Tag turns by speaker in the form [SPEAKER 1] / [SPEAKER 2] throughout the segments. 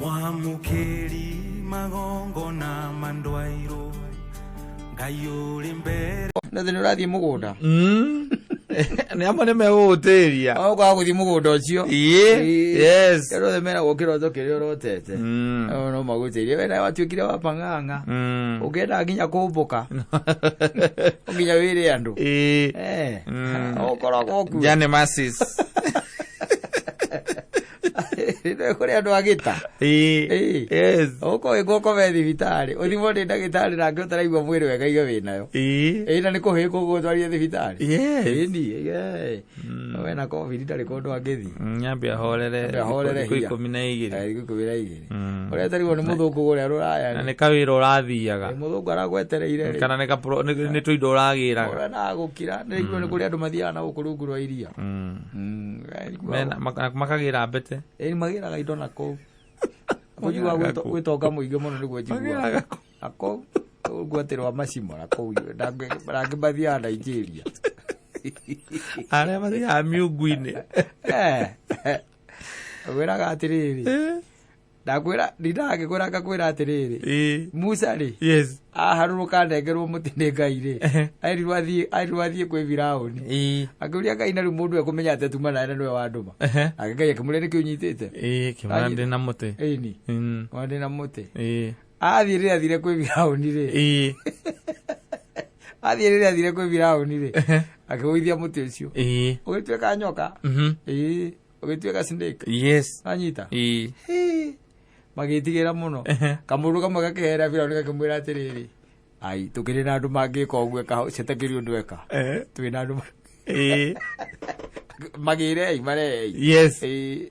[SPEAKER 1] Mwamũkĩri magongona mandwairwo Ngai ũrĩ mbere.
[SPEAKER 2] Na thĩ nĩ ũrathiĩ mũgũnda.
[SPEAKER 3] Nĩ amwe nĩ megũgũtĩria.
[SPEAKER 2] Ũkaga gũthiĩ mũgũnda ũcio.
[SPEAKER 3] Ĩĩ, yes.
[SPEAKER 2] Andũ othe meragwo kĩroto kĩrĩa ũrotete. No magũtĩrie. We nawe watuĩkire wa pang'ang'a. Ũngĩenda nginya kũmbũka. Nginya wĩre andũ.
[SPEAKER 3] Ĩĩ.
[SPEAKER 2] Eh. Ũkoragwo kuo.
[SPEAKER 3] Jane Masis.
[SPEAKER 2] Kũrĩ andũ agĩta.
[SPEAKER 3] Ĩĩ.
[SPEAKER 2] Ĩĩ.
[SPEAKER 3] Yes.
[SPEAKER 2] Ũkũhĩngwo ũkome thibitarĩ. Ũthimwo nĩ ndagĩtarĩ nake ũtaraigua mwĩrĩ wega iga wĩnayo.
[SPEAKER 3] Ĩĩ.
[SPEAKER 2] Ĩĩ na nĩ kũhĩngwo gũgũtwarire thibitarĩ.
[SPEAKER 3] Yes.
[SPEAKER 2] Ĩni, ĩĩ. Wena covid ndarĩ kũndũ angĩthiĩ.
[SPEAKER 3] Nyambe ahorere.
[SPEAKER 2] Ambe ahorere
[SPEAKER 3] thikũ
[SPEAKER 2] hinya.
[SPEAKER 3] 12.
[SPEAKER 2] Eh, thikũ 12. Ũrĩa etereirwo nĩ mũthũngũ kũrĩa rũraya.
[SPEAKER 3] Na nĩ kawĩra ũrathiaga.
[SPEAKER 2] Ĩ, mũthũngũ aragwetereire rĩ.
[SPEAKER 3] Kana nĩ tũindo ũragĩraga.
[SPEAKER 2] Ũrĩa na gũkira nĩ nĩguo nĩ kũrĩ andũ mathiaga na gũkũ rungu rwa iria. Nĩguo-
[SPEAKER 3] Makagĩra mbete.
[SPEAKER 2] Ĩ, magĩraga indo na kũu. Kũnjigua
[SPEAKER 3] Magĩraga kũ?
[SPEAKER 2] gwĩtonga mũingĩ mũno nĩguo njiguaga.
[SPEAKER 3] Magĩraga kũ?
[SPEAKER 2] Na kũu rungu atĩ rwa macimo na kũu nangĩ mathiaga Nigeria.
[SPEAKER 3] Arĩa mathiaga miungu-inĩ.
[SPEAKER 2] Eh, ngwĩraga atĩrĩrĩ ndakwĩra ndindaga ngĩkwĩra ngakwĩra atĩrĩrĩ
[SPEAKER 3] Ĩĩ.
[SPEAKER 2] Musa rĩ
[SPEAKER 3] Yes.
[SPEAKER 2] aharũrũka anengerwo mũtĩ nĩ Ngai rĩ
[SPEAKER 3] Ehe.
[SPEAKER 2] erirwo athiĩ kwĩ Firaũni.
[SPEAKER 3] Ĩĩ.
[SPEAKER 2] Akĩũria Ngai na rĩu mũndũ ekũmenya atĩa tuma nawe na nĩwe wandũma.
[SPEAKER 3] Ehe.
[SPEAKER 2] Nake Ngai akĩmũria nĩkĩ ũnyitĩte.
[SPEAKER 3] Ĩĩ, kĩmwana ndĩ na mũtĩ.
[SPEAKER 2] Ĩni. Mwana ndĩ na mũtĩ.
[SPEAKER 3] Ĩĩ.
[SPEAKER 2] Athiĩ rĩrĩa athire kwĩ Firaũni rĩ.
[SPEAKER 3] Ĩĩ.
[SPEAKER 2] Athiĩ rĩrĩa athire kwĩ Firaũni rĩ. Akĩgũithia mũtĩ ũcio.
[SPEAKER 3] Ĩĩ.
[SPEAKER 2] Ũgĩtuĩka nyoka. Ĩĩ. Ũgĩtuĩka snake.
[SPEAKER 3] Yes.
[SPEAKER 2] Anyita.
[SPEAKER 3] Ĩĩ.
[SPEAKER 2] Hĩ. Magĩtigĩra mũno. Kamũndũ kamwe gakĩhera Firaũni gakĩmwĩra atĩrĩrĩ. Ai, tũkĩrĩ na andũ mangĩka ũguo eka cetakĩri ũndũ eka. Twĩ na andũ
[SPEAKER 3] Ĩĩ.
[SPEAKER 2] magĩrei marei.
[SPEAKER 3] Yes.
[SPEAKER 2] Ĩĩ.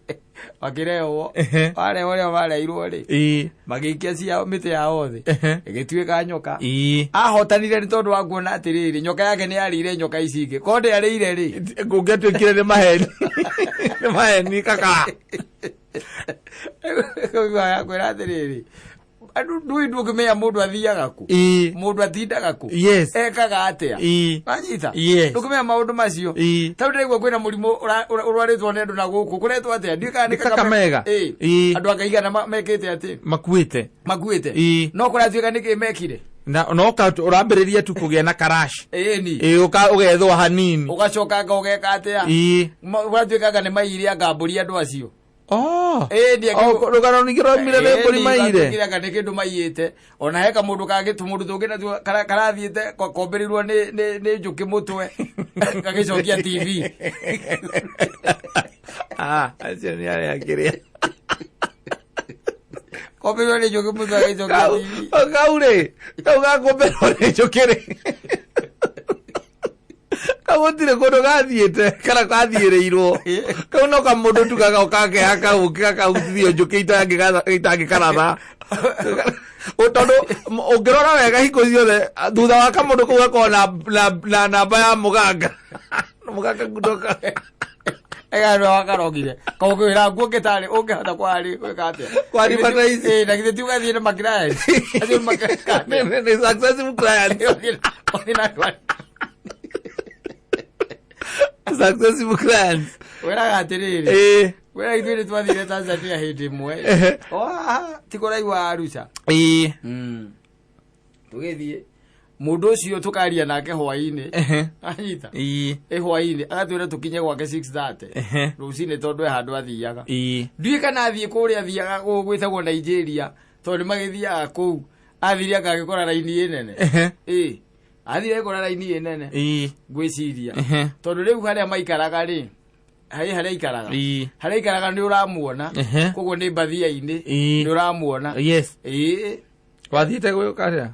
[SPEAKER 2] Makĩrehwo. Warehwo ũrĩa mareirwo rĩ.
[SPEAKER 3] Ĩĩ.
[SPEAKER 2] Magĩikia ciao mĩtĩ yao thĩ. Ĩgĩtuĩka nyoka.
[SPEAKER 3] Ĩĩ.
[SPEAKER 2] Ahotanire nĩ tondũ wa kuona atĩrĩrĩ nyoka yake nĩ yarĩire nyoka ici ingĩ. Korwo ndĩarĩire rĩ.
[SPEAKER 3] Kũngĩatuĩkire nĩ maheni. Nĩ maheni kaka.
[SPEAKER 2] Kwĩra atĩrĩrĩ andũ ndũĩ ndũngĩmenya mũndũ athiaga kũ.
[SPEAKER 3] Ĩĩ.
[SPEAKER 2] Mũndũ atindaga kũ.
[SPEAKER 3] Yes.
[SPEAKER 2] Ekaga atĩa.
[SPEAKER 3] Ĩĩ.
[SPEAKER 2] Wanyita?
[SPEAKER 3] Yes.
[SPEAKER 2] Ndũngĩmenya maũndũ macio.
[SPEAKER 3] Ĩĩ.
[SPEAKER 2] Tondũ ndĩraigua kwĩna mũrimũ ũrwarĩtwo nĩ andũ na gũkũ. Kũretwo atĩa? Ndiũĩ kana nĩ
[SPEAKER 3] Nĩ Kakamega.
[SPEAKER 2] Ĩĩ.
[SPEAKER 3] Ĩĩ.
[SPEAKER 2] Andũ anga igana mekĩte atĩ.
[SPEAKER 3] Makuĩte.
[SPEAKER 2] Makuĩte.
[SPEAKER 3] Ĩĩ.
[SPEAKER 2] No kũratuĩka nĩkĩ mekire.
[SPEAKER 3] Na no ũrambĩrĩria tu kũgĩa na karash.
[SPEAKER 2] Ĩni.
[SPEAKER 3] Ĩĩ, ũgethwo hanini.
[SPEAKER 2] Ũgacoka anga ũgeka atĩa?
[SPEAKER 3] Ĩĩ.
[SPEAKER 2] Kũratuĩka anga nĩ maiyire anga mbũri andũ acio.
[SPEAKER 3] Oh.
[SPEAKER 2] Ĩĩ, ndiakĩ-
[SPEAKER 3] Oh, rũgano ningĩ rwaumire nĩ mbũri maiyire.
[SPEAKER 2] Ĩni, anga nĩ kĩndũ maiyĩte. Ona he kamũndũ kangĩ tũmũndũ tũngĩ natuo karathiĩte kombĩrĩirwo nĩ njũkĩ mũtwe. Gagĩcokia TV.
[SPEAKER 3] Ah, acio nĩ arĩa akĩrĩa.
[SPEAKER 2] Kombĩrĩirwo nĩ njũkĩ mũtwe agĩcokia TV.
[SPEAKER 3] Kau rĩ, kau gakũmbĩrwo nĩ njũkĩ rĩ. Kau gũtirĩ kũndũ gathiĩte kana gathiĩrĩirwo. Kau no kamũndũ tu gagoka keha kau gakahutithio njũkĩ itangĩkaratha. Tondũ ũngĩrora wega hingo ciothe thutha wa kamũndũ kau gakoragwo na namba ya mũganga. Mũganga kutoka.
[SPEAKER 2] Ega nĩ wakarogire. Kaũngĩwĩra nguo ngĩtarĩ ũngĩhota kwarĩ gwĩka atĩa?
[SPEAKER 3] Kwa advertise.
[SPEAKER 2] Ĩĩ, na githĩ ti ũgathiĩ na maklients. Acio nĩ maklients.
[SPEAKER 3] Nĩ successful client.
[SPEAKER 2] Ũthiĩ na andũ arĩa-
[SPEAKER 3] Successful clients.
[SPEAKER 2] Wĩraga atĩrĩrĩ.
[SPEAKER 3] Ĩĩ.
[SPEAKER 2] Wĩra ithuĩ nĩ twathire Tanzania hĩndĩ ĩmwe. O haha ti kũraihu wa Arusha.
[SPEAKER 3] Ĩĩ.
[SPEAKER 2] Tũgĩthiĩ mũndũ ũcio tũkaria nake hwainĩ. Anyita.
[SPEAKER 3] Ĩĩ.
[SPEAKER 2] Ĩ hwainĩ agatwĩra tũkinye gwake 6:30. Rũcinĩ tondũ he handũ athiaga.
[SPEAKER 3] Ĩĩ.
[SPEAKER 2] Ndiũĩ kana athiĩ kũrĩa athiaga gwĩtagwo Nigeria tondũ nĩ magĩthiaga kũu. Athire anga agĩkora raini ĩ nene. Ĩĩ. Athire agĩkora raini ĩ nene.
[SPEAKER 3] Ĩĩ.
[SPEAKER 2] Ngwĩciria. Tondũ rĩu harĩa maikaraga rĩ, harĩ harĩa aikaraga.
[SPEAKER 3] Ĩĩ.
[SPEAKER 2] Harĩa aikaraga nĩ ũramuona. Koguo nĩ mbathia-inĩ.
[SPEAKER 3] Ĩĩ.
[SPEAKER 2] Nĩ ũramuona.
[SPEAKER 3] Yes.
[SPEAKER 2] Ĩĩ.
[SPEAKER 3] Wathiĩte gwĩka atĩa?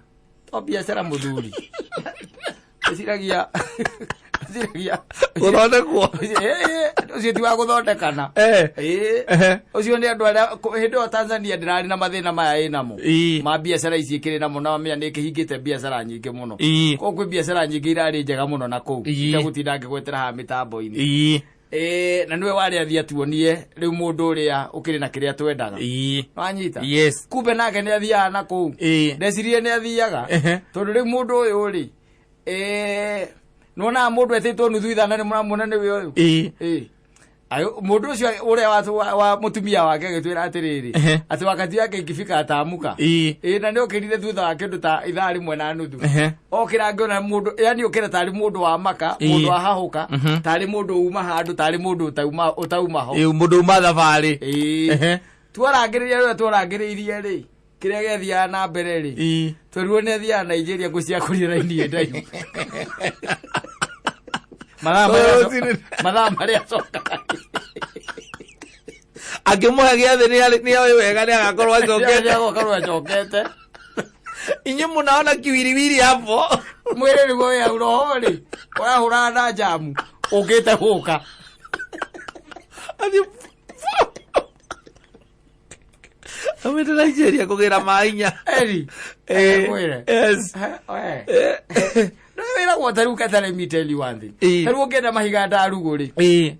[SPEAKER 2] To biacara mũthuri. Eciragia
[SPEAKER 3] Gũthondekwo.
[SPEAKER 2] Ĩĩ, ũcio ti wa gũthondekana. Ĩĩ. Ũcio nĩ andũ arĩa hĩndĩ ĩyo Tanzania ndĩrarĩ na mathĩna maya ĩnamo.
[SPEAKER 3] Ĩĩ.
[SPEAKER 2] Ma biacara ici ĩkĩrĩ namo na mĩa nĩ ĩkĩhingĩte biacara nyingĩ mũno.
[SPEAKER 3] Ĩĩ.
[SPEAKER 2] Koguo kwĩ biacara nyingĩ irarĩ njega mũno na kũu.
[SPEAKER 3] Ĩĩ.
[SPEAKER 2] Itegũtinda ngĩgwetera haha mĩtambo-inĩ.
[SPEAKER 3] Ĩĩ.
[SPEAKER 2] Ĩĩ, na nĩwe warĩ athiĩ atuonie rĩu mũndũ ũrĩa ũkĩrĩ na kĩrĩa twendaga.
[SPEAKER 3] Ĩĩ.
[SPEAKER 2] Wanyita?
[SPEAKER 3] Yes.
[SPEAKER 2] Kumbe nake nĩ athiaga na kũu.
[SPEAKER 3] Ĩĩ.
[SPEAKER 2] Ndeciririe nĩ athiaga. Tondũ rĩu mũndũ ũyũ rĩ, nĩwonaga mũndũ etĩtwo nuthu ithaa na nĩ mũramuona nĩwe ũyũ.
[SPEAKER 3] Ĩĩ.
[SPEAKER 2] Ĩĩ. Ayo, mundu ucio uria wa mutumia wake agitwira atiriri
[SPEAKER 3] Ehe.
[SPEAKER 2] ati wakati yake ikifika atamuka.
[SPEAKER 3] Ii.
[SPEAKER 2] Ĩ, na nĩ okĩrire thutha wa kĩndũ ta ithaa rĩmwe na nuthu.
[SPEAKER 3] Ehe.
[SPEAKER 2] Okĩra ngĩona mũndũ, yani okĩra tarĩ mũndũ wa maka,
[SPEAKER 3] Ii.
[SPEAKER 2] mũndũ wahahũka,
[SPEAKER 3] Mhm.
[SPEAKER 2] tarĩ mũndũ uma handũ, tarĩ mũndũ ũtauma ho.
[SPEAKER 3] Ĩ, mũndũ uma thabarĩ.
[SPEAKER 2] Ĩĩ.
[SPEAKER 3] Ehe.
[SPEAKER 2] Twarangĩrĩria rĩrĩa twarangĩrĩirie rĩ, kĩrĩa gĩathiaga na mbere rĩ,
[SPEAKER 3] Ii.
[SPEAKER 2] twerirwo nĩ athiaga Nigeria gũciakũria raini ĩ ndaihu. Mathaa marĩa mathaa marĩa acokaga.
[SPEAKER 3] Akĩmũhe gĩathĩ nĩoĩ wega nĩ agakorwo acokete.
[SPEAKER 2] Nĩagakorwo acokete.
[SPEAKER 3] Inyuĩ mũnaona kiwiriwiri hapo.
[SPEAKER 2] Mwĩrĩ nĩguo wĩ hau roho rĩ, ũrahũraga na njamu ũkĩte gũka.
[SPEAKER 3] Athiĩ aumĩte Nigeria kũgĩra maĩ inya.
[SPEAKER 2] Eri.
[SPEAKER 3] Eh,
[SPEAKER 2] Kwĩre.
[SPEAKER 3] yes.
[SPEAKER 2] No wĩragwo ta rĩu kata, let me tell you one thing.
[SPEAKER 3] Ĩ.
[SPEAKER 2] Ta rĩu ũngĩenda mahiga ndarugũ rĩ,
[SPEAKER 3] Ĩ.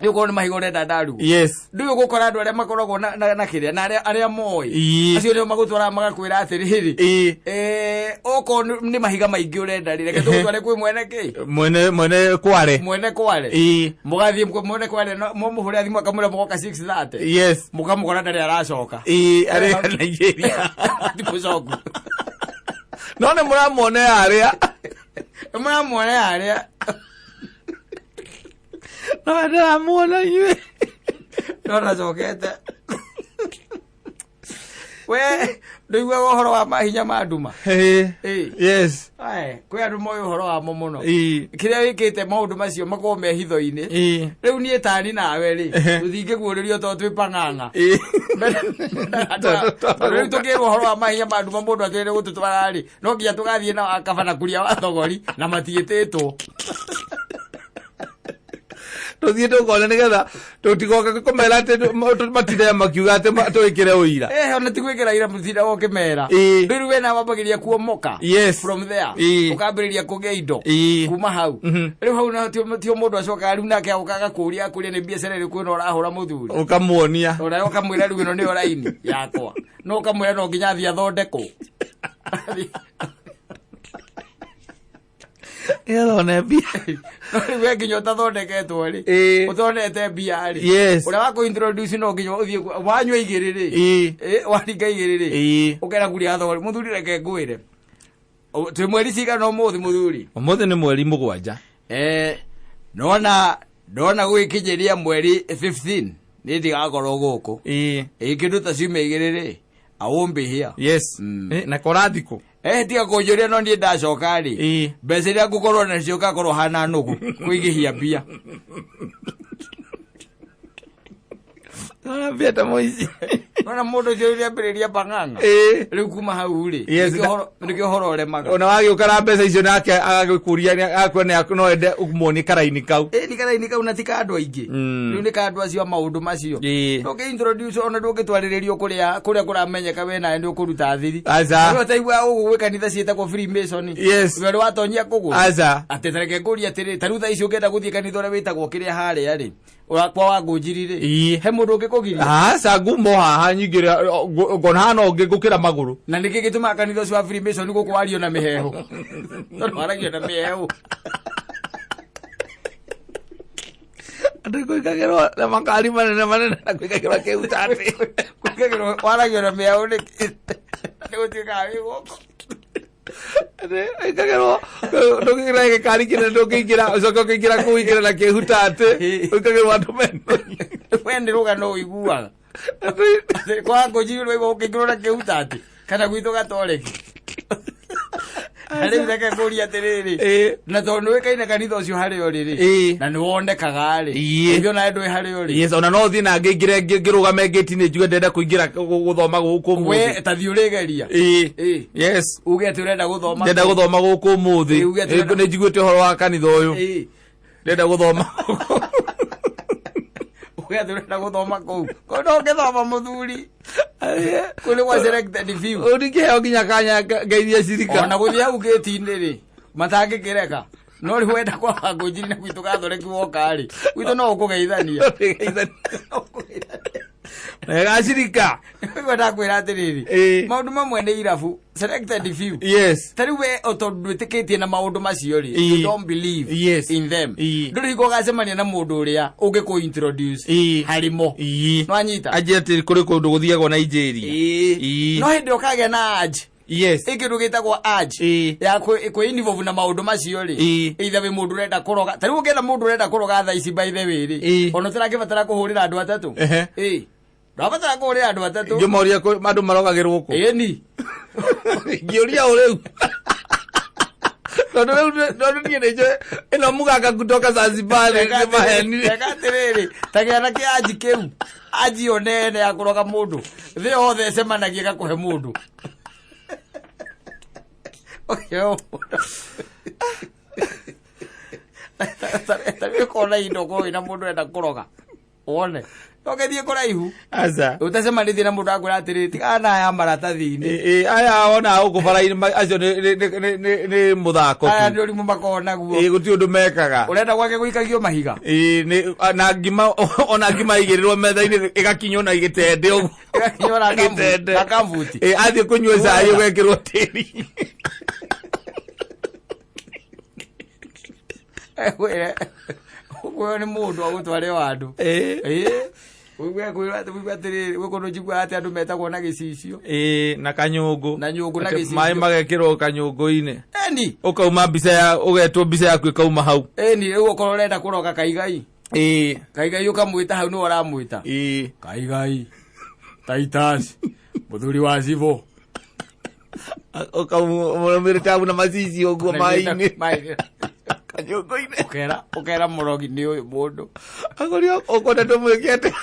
[SPEAKER 2] nĩ ũkorwo nĩ mahiga ũrenda ndarugũ.
[SPEAKER 3] Yes.
[SPEAKER 2] Ndũĩ ũgũkora andũ arĩa makoragwo na kĩrĩa na arĩa moĩ.
[SPEAKER 3] Ĩ.
[SPEAKER 2] Acio nĩo magũtwaraga magakwĩra atĩrĩrĩ.
[SPEAKER 3] Ĩ.
[SPEAKER 2] Okorwo nĩ mahiga maingĩ ũrenda rĩ, reke tũgũtware kwĩ mwene kĩ?
[SPEAKER 3] Mwene kware.
[SPEAKER 2] Mwene kware.
[SPEAKER 3] Ĩ.
[SPEAKER 2] Mũgathiĩ kwa mwene kware mũmũhũrĩra thimũ akamwĩra mũgoka 6:30.
[SPEAKER 3] Yes.
[SPEAKER 2] Mũkamũkora ndarĩ aracoka.
[SPEAKER 3] Ĩ, arĩ Nigeria.
[SPEAKER 2] Ti mũcoku.
[SPEAKER 3] No nĩ mũramuona harĩa.
[SPEAKER 2] Mũramuona harĩa.
[SPEAKER 3] No ndĩramuona inyuĩ.
[SPEAKER 2] No ndacokete. We ndũiguaga ũhoro wa mahinya ma nduma?
[SPEAKER 3] Ĩ.
[SPEAKER 2] Ĩ.
[SPEAKER 3] Yes.
[SPEAKER 2] Ae, kwĩ andũ moĩ ũhoro wamo mũno.
[SPEAKER 3] Ĩ.
[SPEAKER 2] Kĩrĩa wĩkĩte maũndũ macio makorwo me hitho-inĩ.
[SPEAKER 3] Ĩ.
[SPEAKER 2] Rĩu niĩ tani nawe rĩ,
[SPEAKER 3] Ehe.
[SPEAKER 2] tũtingĩguũrĩrio tondũ twĩ pang'ang'a.
[SPEAKER 3] Ĩ.
[SPEAKER 2] Tondũ rĩu tũkĩrwo ũhoro wa mahinya ma nduma mũndũ atwĩre gũtũtwara rĩ, no nginya tũgathiĩ na akabana kuria wa thogori na matiĩtĩtwo.
[SPEAKER 3] Tũthiĩ tũkone nĩgetha tũtigoke kũmera atĩ matinde makiuga atĩ twĩkĩre ũira.
[SPEAKER 2] Ona ti gwĩkĩra ira mũtinda ũkĩmera.
[SPEAKER 3] Ĩ.
[SPEAKER 2] Rĩu we nawe wambagĩrĩria kuomoka.
[SPEAKER 3] Yes.
[SPEAKER 2] From there.
[SPEAKER 3] Ĩ.
[SPEAKER 2] Ũkambĩrĩria kũgĩa indo.
[SPEAKER 3] Ĩ.
[SPEAKER 2] Kuma hau.
[SPEAKER 3] Mhm.
[SPEAKER 2] Rĩu hau naho tio mũndũ acokaga rĩu nake agoka agakũria akũria nĩ biacara ĩrĩkũ ĩno ũrahũra mũthuri.
[SPEAKER 3] Ũkamuonia.
[SPEAKER 2] Ona ũkamwĩra rĩu ĩno nĩyo raini yakwa. No ũkamwĩra no nginya athiĩ athondekwo.
[SPEAKER 3] Nĩgetha one mbia.
[SPEAKER 2] No rĩu we nginya ũtathondeketwo rĩ.
[SPEAKER 3] Ĩ.
[SPEAKER 2] Ũtonete mbia rĩ.
[SPEAKER 3] Yes.
[SPEAKER 2] Ũrĩa wa kũ-introduce no nginya ũthiĩ wanyua igĩrĩ rĩ.
[SPEAKER 3] Ĩ.
[SPEAKER 2] Ĩ, waringa igĩrĩ rĩ.
[SPEAKER 3] Ĩ.
[SPEAKER 2] Ũkera kuria thogori mũthuri reke ngwĩre. Twĩ mweri cigana ũmũthĩ mũthuri?
[SPEAKER 3] Ũmũthĩ nĩ mweri 7.
[SPEAKER 2] Ndona gwĩkinyĩria mweri 15 nĩ ndigakorwo gũkũ.
[SPEAKER 3] Ĩ.
[SPEAKER 2] Ĩ, kĩndũ ta ciumia igĩrĩ rĩ, I won't be here.
[SPEAKER 3] Yes.
[SPEAKER 2] Mm.
[SPEAKER 3] Ĩ, na kũrathikũ.
[SPEAKER 2] Tiga kũnjũria no niĩ ndacoka rĩ.
[SPEAKER 3] Ĩ.
[SPEAKER 2] Mbeca iria ngũkorwo nacio ngakorwo hana nũgũ kũingĩhia mbia.
[SPEAKER 3] Nona mbia ta mũici.
[SPEAKER 2] Nona mũndũ ũcio rĩrĩa ambĩrĩria pang'ang'a.
[SPEAKER 3] Ĩ.
[SPEAKER 2] Rĩu kuma hau rĩ,
[SPEAKER 3] Yes,
[SPEAKER 2] nĩkĩo ũhoro ũremaga.
[SPEAKER 3] Ona wagĩũka na mbeca icio nake agagĩkũria agakwĩra no ende ũmuonie karaini kau.
[SPEAKER 2] Ĩ, nĩ karaini kau na ti ka andũ aingĩ.
[SPEAKER 3] Mm.
[SPEAKER 2] Rĩu nĩ ka andũ acio a maũndũ macio.
[SPEAKER 3] Ĩ.
[SPEAKER 2] Ndũngĩ introduce ona ndũngĩtwarĩrĩrio kũrĩa kũramenyeka we nawe nĩ ũkũruta thiri.
[SPEAKER 3] Aca.
[SPEAKER 2] Rĩu ũtaiguaga gũkũ gwĩ kanitha ciĩtagwo Freemason.
[SPEAKER 3] Yes.
[SPEAKER 2] We ũrĩ watonyia kũgũrũ.
[SPEAKER 3] Aca.
[SPEAKER 2] Atĩ ta reke ngũrie atĩrĩ, ta rĩu thaa ici ũngĩenda gũthiĩ kanitha ũrĩa wĩtagwo kĩrĩa harĩa rĩ, kwa wa Ngũnjiri rĩ,
[SPEAKER 3] Ĩ.
[SPEAKER 2] he mũndũ ũngĩkũgiria?
[SPEAKER 3] Aca ngumo haha nyingĩ ngona haha no ngũkĩra magũrũ.
[SPEAKER 2] Na nĩkĩ gĩtũmaga kanitha ũcio wa Freemason gũkũ wario na mĩheehũ? Tondũ waragio na mĩheehũ.
[SPEAKER 3] Andũ gwĩkagĩrwo na makari manene manene na gwĩkagĩrwo kĩhuta atĩ.
[SPEAKER 2] Gwĩkagĩrwo waragio na mĩheehũ nĩkĩ? Nĩ gũtuĩkaga wĩ gũkũ.
[SPEAKER 3] Wĩkagĩrwo ndũngĩingĩra gĩkari kĩnene ndũngĩingĩra ũcoke ũkĩingĩra kũu ũingĩre na kĩhuta atĩ wĩkagĩrwo andũ meno.
[SPEAKER 2] We nĩ rũgano ũiguaga. Atĩ kwa Ngũnjiri ũraigua ũkĩingĩrwo na kĩhuta atĩ kana gwitũ gatoreki. Na rĩu reke ngũrie atĩrĩrĩ,
[SPEAKER 3] Ĩ.
[SPEAKER 2] na tondũ nĩ ũĩkaine kanitha ũcio harĩa ũrĩ rĩ,
[SPEAKER 3] Ĩ.
[SPEAKER 2] na nĩ wonekaga rĩ,
[SPEAKER 3] Ĩ.
[SPEAKER 2] ũngĩ onawe ndũĩ harĩa ũrĩ.
[SPEAKER 3] Yes, ona no thiĩ na ngĩingĩre ngĩrũgame ngĩti-inĩ njuge ndĩrenda kũingĩra gũthoma gũkũ
[SPEAKER 2] We
[SPEAKER 3] ũmũthĩ.
[SPEAKER 2] ta thiĩ ũrĩgeria.
[SPEAKER 3] Ĩ.
[SPEAKER 2] Ĩ.
[SPEAKER 3] Yes.
[SPEAKER 2] Uge atĩ ũrenda gũthoma.
[SPEAKER 3] Ndĩrenda gũthoma gũkũ ũmũthĩ.
[SPEAKER 2] Ĩ, uge atĩ ũrenda-
[SPEAKER 3] Nĩ njiguĩte ũhoro wa kanitha ũyũ.
[SPEAKER 2] Ĩ.
[SPEAKER 3] Ndĩrenda gũthoma.
[SPEAKER 2] Uge atĩ ũrenda gũthoma kũu. Kũu ndũngĩthoma mũthuri. Kũu nĩ gwa selected few.
[SPEAKER 3] Ũndingĩheo nginya kanya ngeithie cirika.
[SPEAKER 2] Ona gũthiĩ hau gĩti-inĩ rĩ, matangĩkĩreka. No rĩu wenda kwa Wangũnjiri na gwitũ gathoreki woka rĩ, gwitũ no ũkũgeithania.
[SPEAKER 3] Na ĩgacirika.
[SPEAKER 2] Nĩguo ndakwĩra atĩrĩrĩ,
[SPEAKER 3] Ĩĩ.
[SPEAKER 2] maũndũ mamwe nĩ irabu selected few.
[SPEAKER 3] Yes.
[SPEAKER 2] Ta rĩu we o tondũ ndwĩtĩkĩtie na maũndũ macio rĩ,
[SPEAKER 3] Ĩĩ.
[SPEAKER 2] you don't believe
[SPEAKER 3] Yes.
[SPEAKER 2] in them.
[SPEAKER 3] Ĩĩ.
[SPEAKER 2] Ndũrĩ hingo ũgacemania na mũndũ ũrĩa ũngĩkũ introduce
[SPEAKER 3] Ĩĩ.
[SPEAKER 2] harĩ mo.
[SPEAKER 3] Ĩĩ.
[SPEAKER 2] Nĩwanyita?
[SPEAKER 3] Anjie atĩ kũrĩ kũndũ gũthiagwo Nigeria.
[SPEAKER 2] Ĩĩ.
[SPEAKER 3] Ĩĩ.
[SPEAKER 2] No hĩndĩ ũkagĩa na urge,
[SPEAKER 3] Yes.
[SPEAKER 2] ĩ kĩndũ gĩtagwo urge
[SPEAKER 3] Ĩĩ.
[SPEAKER 2] ya kwĩ involve na maũndũ macio rĩ,
[SPEAKER 3] Ĩĩ.
[SPEAKER 2] either wĩ mũndũ ũrenda kũroga. Ta rĩu ũngĩenda mũndũ ũrenda kũroga thaa ici by the way rĩ,
[SPEAKER 3] Ĩĩ.
[SPEAKER 2] ona ũtarakĩbatara kũhũrĩra andũ atatũ.
[SPEAKER 3] Ehe.
[SPEAKER 2] Ĩĩ. Ndũrabatara kũhũrĩra andũ atatũ.
[SPEAKER 3] Ngĩmoria andũ marogagĩrwo kũ.
[SPEAKER 2] Ĩni.
[SPEAKER 3] Ngĩũria ũ rĩu. Tondũ rĩu tondũ niĩ nĩ njũĩ ĩno mũganga kutoka Zanzibar nĩ maheni.
[SPEAKER 2] Tega atĩrĩrĩ, ta gĩa na kĩanji kĩu, anji ĩyo nene ya kũroga mũndũ, thĩ yothe ĩcemanagia ĩgakũhe mũndũ. Ũkĩheo mũndũ. Ta rĩu ũkona indo ũkorwo wĩna mũndũ ũrenda kũroga, wone ũgĩthiĩ kũraihu
[SPEAKER 3] Aca.
[SPEAKER 2] ũtacemanĩtie na mũndũ akwĩra atĩrĩrĩ, tigana na aya maratathi-inĩ.
[SPEAKER 3] Ĩ aya ona gũkũ bara-inĩ acio nĩ mũthako
[SPEAKER 2] Aya
[SPEAKER 3] tu.
[SPEAKER 2] nĩ ũrimũ makoragwo naguo.
[SPEAKER 3] Ĩ gũtirĩ ũndũ mekaga.
[SPEAKER 2] Ũrenda gwake gũikagio mahiga.
[SPEAKER 3] Ĩ nĩ na ngima ona ngima igĩrĩrwo metha-inĩ ĩgakinywo na gĩtende ũguo.
[SPEAKER 2] Ĩgakinywo na
[SPEAKER 3] Gĩtende.
[SPEAKER 2] na kambuti.
[SPEAKER 3] Ĩ athiĩ kũnyua cai ũgekĩrwo tĩri.
[SPEAKER 2] Ekwĩre ũguo nĩ mũndũ agũtware o handũ.
[SPEAKER 3] Ĩ.
[SPEAKER 2] Ĩ ũigue kwĩrwo atĩ ũigue atĩrĩrĩ, gwĩ kũndũ njiguaga atĩ andũ metagwo na gĩcicio.
[SPEAKER 3] Ĩ na kanyũngũ.
[SPEAKER 2] Na nyũngũ na
[SPEAKER 3] Atĩ
[SPEAKER 2] gĩcicio.
[SPEAKER 3] Maĩ magekĩrwo kanyũngũ-inĩ.
[SPEAKER 2] Eni.
[SPEAKER 3] Ũkauma mbica ya ũgetwo mbica yaku ĩkauma hau.
[SPEAKER 2] Eni rĩu okorwo ũrenda kũroga Kaigai.
[SPEAKER 3] Ĩ.
[SPEAKER 2] Kaigai ũkamwĩta hau nĩwe ũramwĩta.
[SPEAKER 3] Ĩ.
[SPEAKER 2] Kaigai. Titus. Mũthuri wa cibũ.
[SPEAKER 3] Ũkaumĩrĩte hau na macicio ũguo maĩ-inĩ.
[SPEAKER 2] Maĩ-inĩ.
[SPEAKER 3] Kanyũngũ-inĩ.
[SPEAKER 2] Ũkera ũkera mũrogi nĩ ũyũ mũndũ.
[SPEAKER 3] Agũri ũkwenda tũmwĩke atĩa?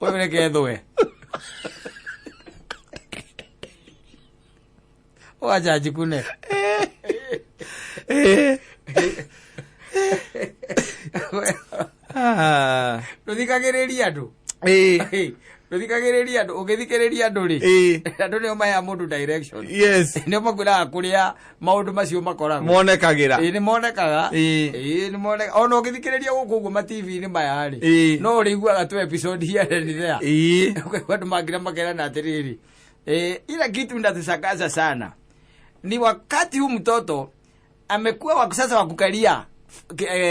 [SPEAKER 2] Ũyũ reke thwe. Wacha njikune.
[SPEAKER 3] Ĩ. Ah.
[SPEAKER 2] Ndũthikagĩrĩria andũ.
[SPEAKER 3] Ĩ.
[SPEAKER 2] Ndũthikagĩrĩria andũ, ũngĩthikĩrĩria andũ rĩ,
[SPEAKER 3] Ĩ.
[SPEAKER 2] andũ nĩo maheaga mũndũ direction.
[SPEAKER 3] Yes.
[SPEAKER 2] Nĩo makwĩraga kũrĩa maũndũ macio makoragwo.
[SPEAKER 3] Monekagĩra.
[SPEAKER 2] Ĩ nĩ monekaga.
[SPEAKER 3] Ĩ.
[SPEAKER 2] Ĩ nĩ monekaga. Ona ũngĩthikĩrĩria gũkũ ũguo ma TV-inĩ maya rĩ,
[SPEAKER 3] Ĩ.
[SPEAKER 2] no ũrĩiguaga tu episode here and there.
[SPEAKER 3] Ĩ.
[SPEAKER 2] Ũkaigua andũ mangĩra makerana atĩrĩrĩ, ila kitu inatushangaza sana ni wakati huu mtoto amekuwa wa sasa wa kukalia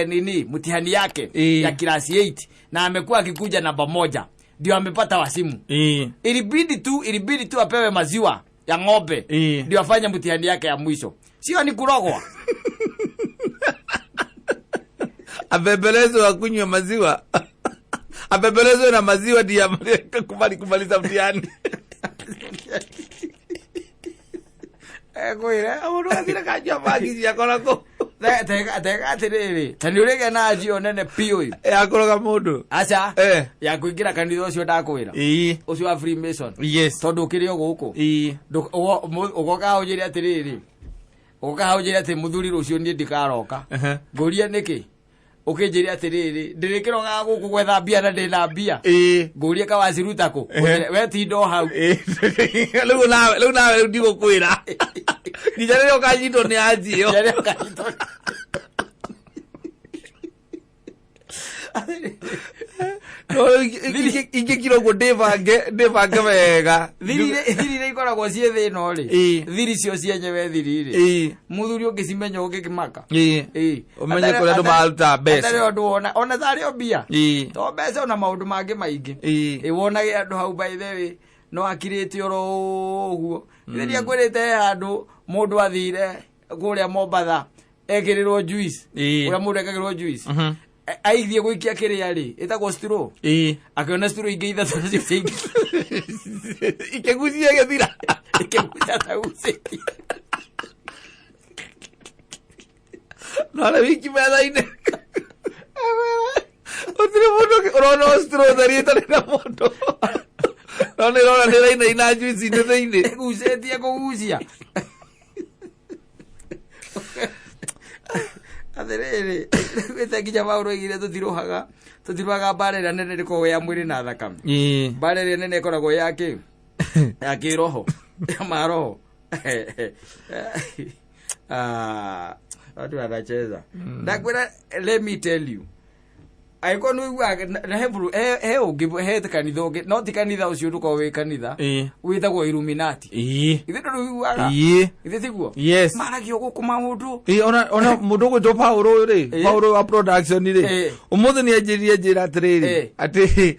[SPEAKER 2] nini mtihani yake
[SPEAKER 3] Ĩ.
[SPEAKER 2] ya class 8 na amekuwa akikuja namba 1 ndio amepata wasimu.
[SPEAKER 3] Ĩ.
[SPEAKER 2] Ilibidi tu apewe maziwa ya ng'ombe
[SPEAKER 3] Ĩ.
[SPEAKER 2] ndio afanye mtihani yake ya mwisho. Sio ni kurogwa.
[SPEAKER 3] Abembelezwe akunywe maziwa. Abembelezwe na maziwa ndiye kubali kumaliza mtihani.
[SPEAKER 2] Kwĩra
[SPEAKER 3] Mũndũ athire kanyua bangi ciakora kũ.
[SPEAKER 2] Tega atĩrĩrĩ, ta nĩ ũrĩgĩa na njio nene biũ ĩ.
[SPEAKER 3] Yakũroga mũndũ.
[SPEAKER 2] Aca.
[SPEAKER 3] Eh.
[SPEAKER 2] Ya kũingĩra kanitha ũcio ndakwĩra.
[SPEAKER 3] Ĩ.
[SPEAKER 2] Ũcio wa Freemason.
[SPEAKER 3] Yes.
[SPEAKER 2] Tondũ ũkĩrĩ o gũkũ.
[SPEAKER 3] Ĩ.
[SPEAKER 2] Ũgoka hau ũnjĩre atĩrĩrĩ. Ũgoka hau ũnjĩre atĩ mũthuri rũciũ niĩ ndikaroka.
[SPEAKER 3] Ehe.
[SPEAKER 2] Ngũrie nĩkĩ? Ũkĩnjĩre atĩrĩrĩ, ndĩrĩkĩrogaga gũkũ gwetha mbia na ndĩna mbia.
[SPEAKER 3] Ĩ.
[SPEAKER 2] Ngũrie kawaciruta kũ?
[SPEAKER 3] Ehe.
[SPEAKER 2] Ũnjĩre, we tinda o hau.
[SPEAKER 3] Ĩ. Rĩu nawe rĩu nawe rĩu ndigũkwĩra. Nginya rĩrĩa ũkanyitwo nĩ anji ĩyo.
[SPEAKER 2] Nginya rĩrĩa ũkanyitwo.
[SPEAKER 3] No rĩu ingĩkira ũguo ndĩbange wega.
[SPEAKER 2] Thiri iria ikoragwo ciĩ thĩ ĩno rĩ,
[SPEAKER 3] Ĩ.
[SPEAKER 2] thiri cio cienyewe thiri rĩ,
[SPEAKER 3] Ĩ.
[SPEAKER 2] mũthuri ũngĩcimenya ũngĩkĩmaka.
[SPEAKER 3] Ĩ.
[SPEAKER 2] Ĩ.
[SPEAKER 3] Ũmenye kũrĩa andũ mararuta mbeca.
[SPEAKER 2] Atarĩ ũndũ wona, ona tarĩ o mbia.
[SPEAKER 3] Ĩ.
[SPEAKER 2] To mbeca ona maũndũ mangĩ maingĩ.
[SPEAKER 3] Ĩ.
[SPEAKER 2] Ĩ wonage andũ hau by the way, no akirĩte oro ũguo. Ithe ndiakwĩrĩte he handũ mũndũ athire kũrĩa Mombatha ekĩrĩrwo juice.
[SPEAKER 3] Ĩ.
[SPEAKER 2] Ũrĩa mũndũ ekagĩrwo juice.
[SPEAKER 3] Mhm.
[SPEAKER 2] Aithie gũikia kĩrĩa rĩ, ĩtagwo straw.
[SPEAKER 3] Ĩ.
[SPEAKER 2] Akĩona straw ingĩ ithatũ nacio ciaingĩ.
[SPEAKER 3] Ikĩgucia gĩthira.
[SPEAKER 2] Ikĩgucia ta gucĩtie.
[SPEAKER 3] No arĩ wiki metha-inĩ. Gũtirĩ mũndũ ũrona o straw theri ĩtarĩ na mũndũ. No nĩ ĩrona nĩ ĩrainaina juice-inĩ thĩinĩ.
[SPEAKER 2] Ĩgucĩtie kũgucia. Atĩrĩrĩ, ĩte nginya Paũlũ oigire tũtirũhaga mbara ĩrĩa nene ĩkoragwo ya mwĩrĩ na thakame.
[SPEAKER 3] Ĩ.
[SPEAKER 2] Mbara ĩrĩa nene ĩkoragwo ya kĩ? Ya kĩroho. Ya maroho. Watu wanacheza. Ndakwĩra, let me tell you. Angĩkorwo nĩ ũiguaga na he he ũngĩ, he kanitha ũngĩ, no ti kanitha ũcio, ndũkoragwo wĩ kanitha,
[SPEAKER 3] Ĩĩ.
[SPEAKER 2] wĩtagwo Illuminati.
[SPEAKER 3] Ĩĩ.
[SPEAKER 2] Ithe ndũrĩ ũiguaga?
[SPEAKER 3] Ĩĩ.
[SPEAKER 2] Ithe tiguo?
[SPEAKER 3] Yes.
[SPEAKER 2] Maragio gũkũ maũndũ.
[SPEAKER 3] Ĩĩ, ona mũndũ ũgwĩtwo Paul ũyũ rĩ,
[SPEAKER 2] Ĩĩ.
[SPEAKER 3] Paul wa production rĩ,
[SPEAKER 2] Ĩĩ.
[SPEAKER 3] ũmũthĩ nĩ anjĩrire njĩra atĩrĩrĩ,
[SPEAKER 2] Ĩĩ.
[SPEAKER 3] atĩ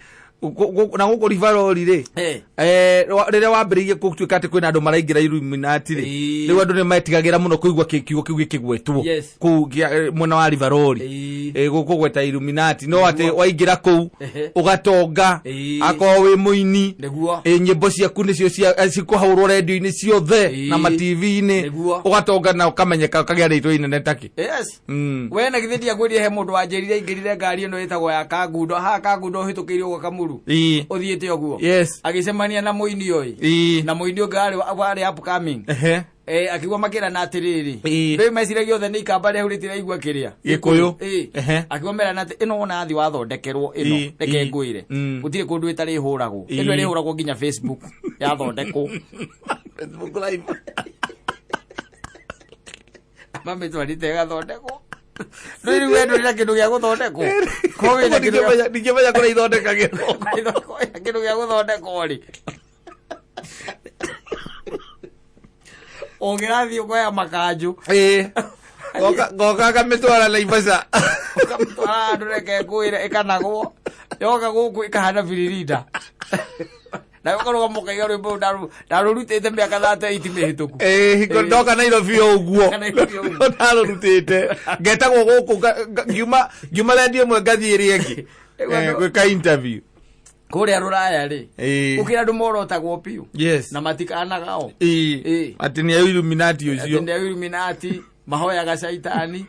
[SPEAKER 3] na gũkũ ribarori rĩ,
[SPEAKER 2] Ĩĩ.
[SPEAKER 3] Rĩrĩa wambĩrĩirie gũtuĩka atĩ kwĩna andũ maraingĩra Illuminati rĩ,
[SPEAKER 2] Ĩĩ.
[SPEAKER 3] rĩu andũ nĩ metigagĩra mũno kũigua kiugo kĩu gĩkĩgwetwo
[SPEAKER 2] Yes.
[SPEAKER 3] kũu mwena wa ribarori.
[SPEAKER 2] Ĩĩ.
[SPEAKER 3] Gũkũgweta Illuminati, no atĩ waingĩra kũu
[SPEAKER 2] Ehe.
[SPEAKER 3] ũgatonga,
[SPEAKER 2] Ĩĩ.
[SPEAKER 3] akorwo wĩ mũini,
[SPEAKER 2] Nĩguo.
[SPEAKER 3] Nyĩmbo ciaku nĩcio cikũhaũrwo rendio-inĩ ciothe
[SPEAKER 2] Ĩĩ.
[SPEAKER 3] na ma-TV-inĩ,
[SPEAKER 2] Nĩguo.
[SPEAKER 3] ũgatonga na ũkamenyeka, ũkagĩa rĩtwa inene takĩ.
[SPEAKER 2] Yes. We na githĩ ndiakwĩrire he mũndũ wanjĩrire aingĩrire ngari ĩno ĩtagwo ya Kangundo, haha Kangundo ũhĩtũkĩire ũguo Kamuru,
[SPEAKER 3] Ĩĩ.
[SPEAKER 2] ũthiĩte ũguo,
[SPEAKER 3] Yes.
[SPEAKER 2] agĩcemania na mũini ũyũ,
[SPEAKER 3] Ĩĩ.
[SPEAKER 2] na mũini ũngĩ warĩ upcoming.
[SPEAKER 3] Ehe.
[SPEAKER 2] Akigua makĩrana atĩrĩrĩ,
[SPEAKER 3] Ĩĩ.
[SPEAKER 2] rĩu meciragia othe nĩ ikamba rĩu rĩtiraigua kĩrĩa
[SPEAKER 3] Gĩkũyũ.
[SPEAKER 2] Ĩĩ.
[SPEAKER 3] Ehe.
[SPEAKER 2] Akiuga merana atĩ ĩno wona athi wathondekerwo ĩno,
[SPEAKER 3] Ĩĩ.
[SPEAKER 2] reke
[SPEAKER 3] Ĩĩ.
[SPEAKER 2] ngwĩre, gũtirĩ kũndũ ĩtarĩhũragwo.
[SPEAKER 3] Ĩĩ.
[SPEAKER 2] Ĩno ĩrĩhũragwo nginya Facebook yathondekwo.
[SPEAKER 3] Facebook Live.
[SPEAKER 2] Mamĩtwarĩte ĩgathondekwo. Rĩu we ndũrĩ na kĩndũ gĩa gũthondekwo. Korwo wĩna kĩndũ gĩa-
[SPEAKER 3] Ndingĩmenya kũrĩa ithondekagĩrwo.
[SPEAKER 2] Korwo wĩna kĩndũ gĩa gũthondekwo rĩ, ũngĩrathiĩ ũkoya makanjũ.
[SPEAKER 3] Ĩĩ. Ngoka ngamĩtwara Naivasha.
[SPEAKER 2] Ũkamĩtwara handũ, reke ngwĩre, ĩkanagwo, yoka gũkũ ĩkahana biririnda, na ũkarũgama ũkaiga rwĩmbo rũu ndarũrutĩte mĩaka 38 mĩhĩtũku.
[SPEAKER 3] Ĩĩ, hingo ndoka Nairobi o ũguo.
[SPEAKER 2] Ndoka Nairobi o ũguo.
[SPEAKER 3] Ndarũrutĩte ngetagwo gũkũ ngiuma rendio ĩmwe ngathiĩ ĩrĩa ĩngĩ.
[SPEAKER 2] Rĩu andũ-
[SPEAKER 3] Gwĩka interview.
[SPEAKER 2] Kũrĩa rũraya rĩ,
[SPEAKER 3] Ĩĩ.
[SPEAKER 2] gũkĩra andũ morotagwo biũ
[SPEAKER 3] Yes.
[SPEAKER 2] na matikanagao.
[SPEAKER 3] Ĩĩ.
[SPEAKER 2] Ĩĩ.
[SPEAKER 3] Atĩ nĩ a Illuminati
[SPEAKER 2] atĩ
[SPEAKER 3] ũcio.
[SPEAKER 2] nĩ a Illuminati, mahoyaga caitani,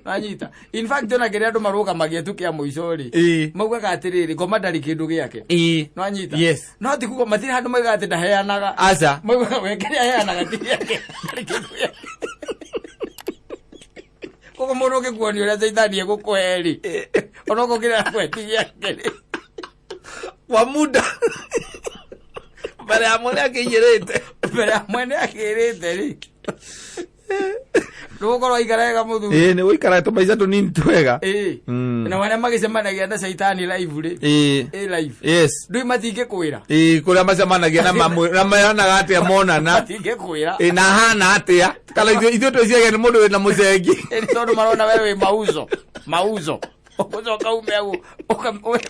[SPEAKER 2] nanyita. In fact, ona kĩrĩa andũ marũgamagia tu kĩa mũico rĩ,
[SPEAKER 3] Ĩĩ.
[SPEAKER 2] maugaga atĩrĩrĩ, ngoma ndarĩ kĩndũ gĩake.
[SPEAKER 3] Ĩĩ.
[SPEAKER 2] Nwanyita?
[SPEAKER 3] Yes.
[SPEAKER 2] No ti kuga matirĩ handũ maugaga atĩ ndaheanaga.
[SPEAKER 3] Aca.
[SPEAKER 2] Maugaga we kĩrĩa aheanaga ti gĩake, ndarĩ kĩndũ gĩake. Koguo mũndũ ũngĩkuonia ũrĩa caitani egũkũhe rĩ, onokorwo kĩrĩa arakũhe ti gĩake rĩ,
[SPEAKER 3] Kwa muda mbere ya mwene akĩiyĩrĩte.
[SPEAKER 2] Mbere ya mwene akĩrĩte rĩ, ndũgũkorwo waikara wega, mũthuri.
[SPEAKER 3] Ĩĩ, nĩ gũikara tũmaica tũnini twega.
[SPEAKER 2] Ĩĩ. Na marĩa magĩcemanagia na caitani live rĩ,
[SPEAKER 3] Ĩĩ.
[SPEAKER 2] ĩ live,
[SPEAKER 3] Yes.
[SPEAKER 2] ndũi matingĩkwĩra.
[SPEAKER 3] Ĩĩ, kũrĩa macemanagia na na meranaga atĩa monana.
[SPEAKER 2] Matingĩkwĩra.
[SPEAKER 3] Ĩĩ, na hana atĩa, kana ithuĩ twĩciragia nĩ mũndũ wĩna mũcengi.
[SPEAKER 2] Ĩ, nĩ tondũ marona we wĩ mauzo mauzo, ũgũcoka ume au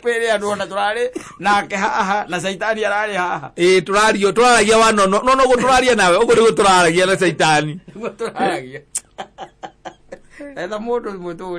[SPEAKER 2] wĩre andũ ona tũrarĩ nake haha na caitani ararĩ haha.
[SPEAKER 3] Ĩĩ, tũrario tũraragia wa nono no noguo tũraria nawe ũguo nĩguo tũraragia na caitani.
[SPEAKER 2] Nĩguo tũraragia etha mũndũ mũtũ.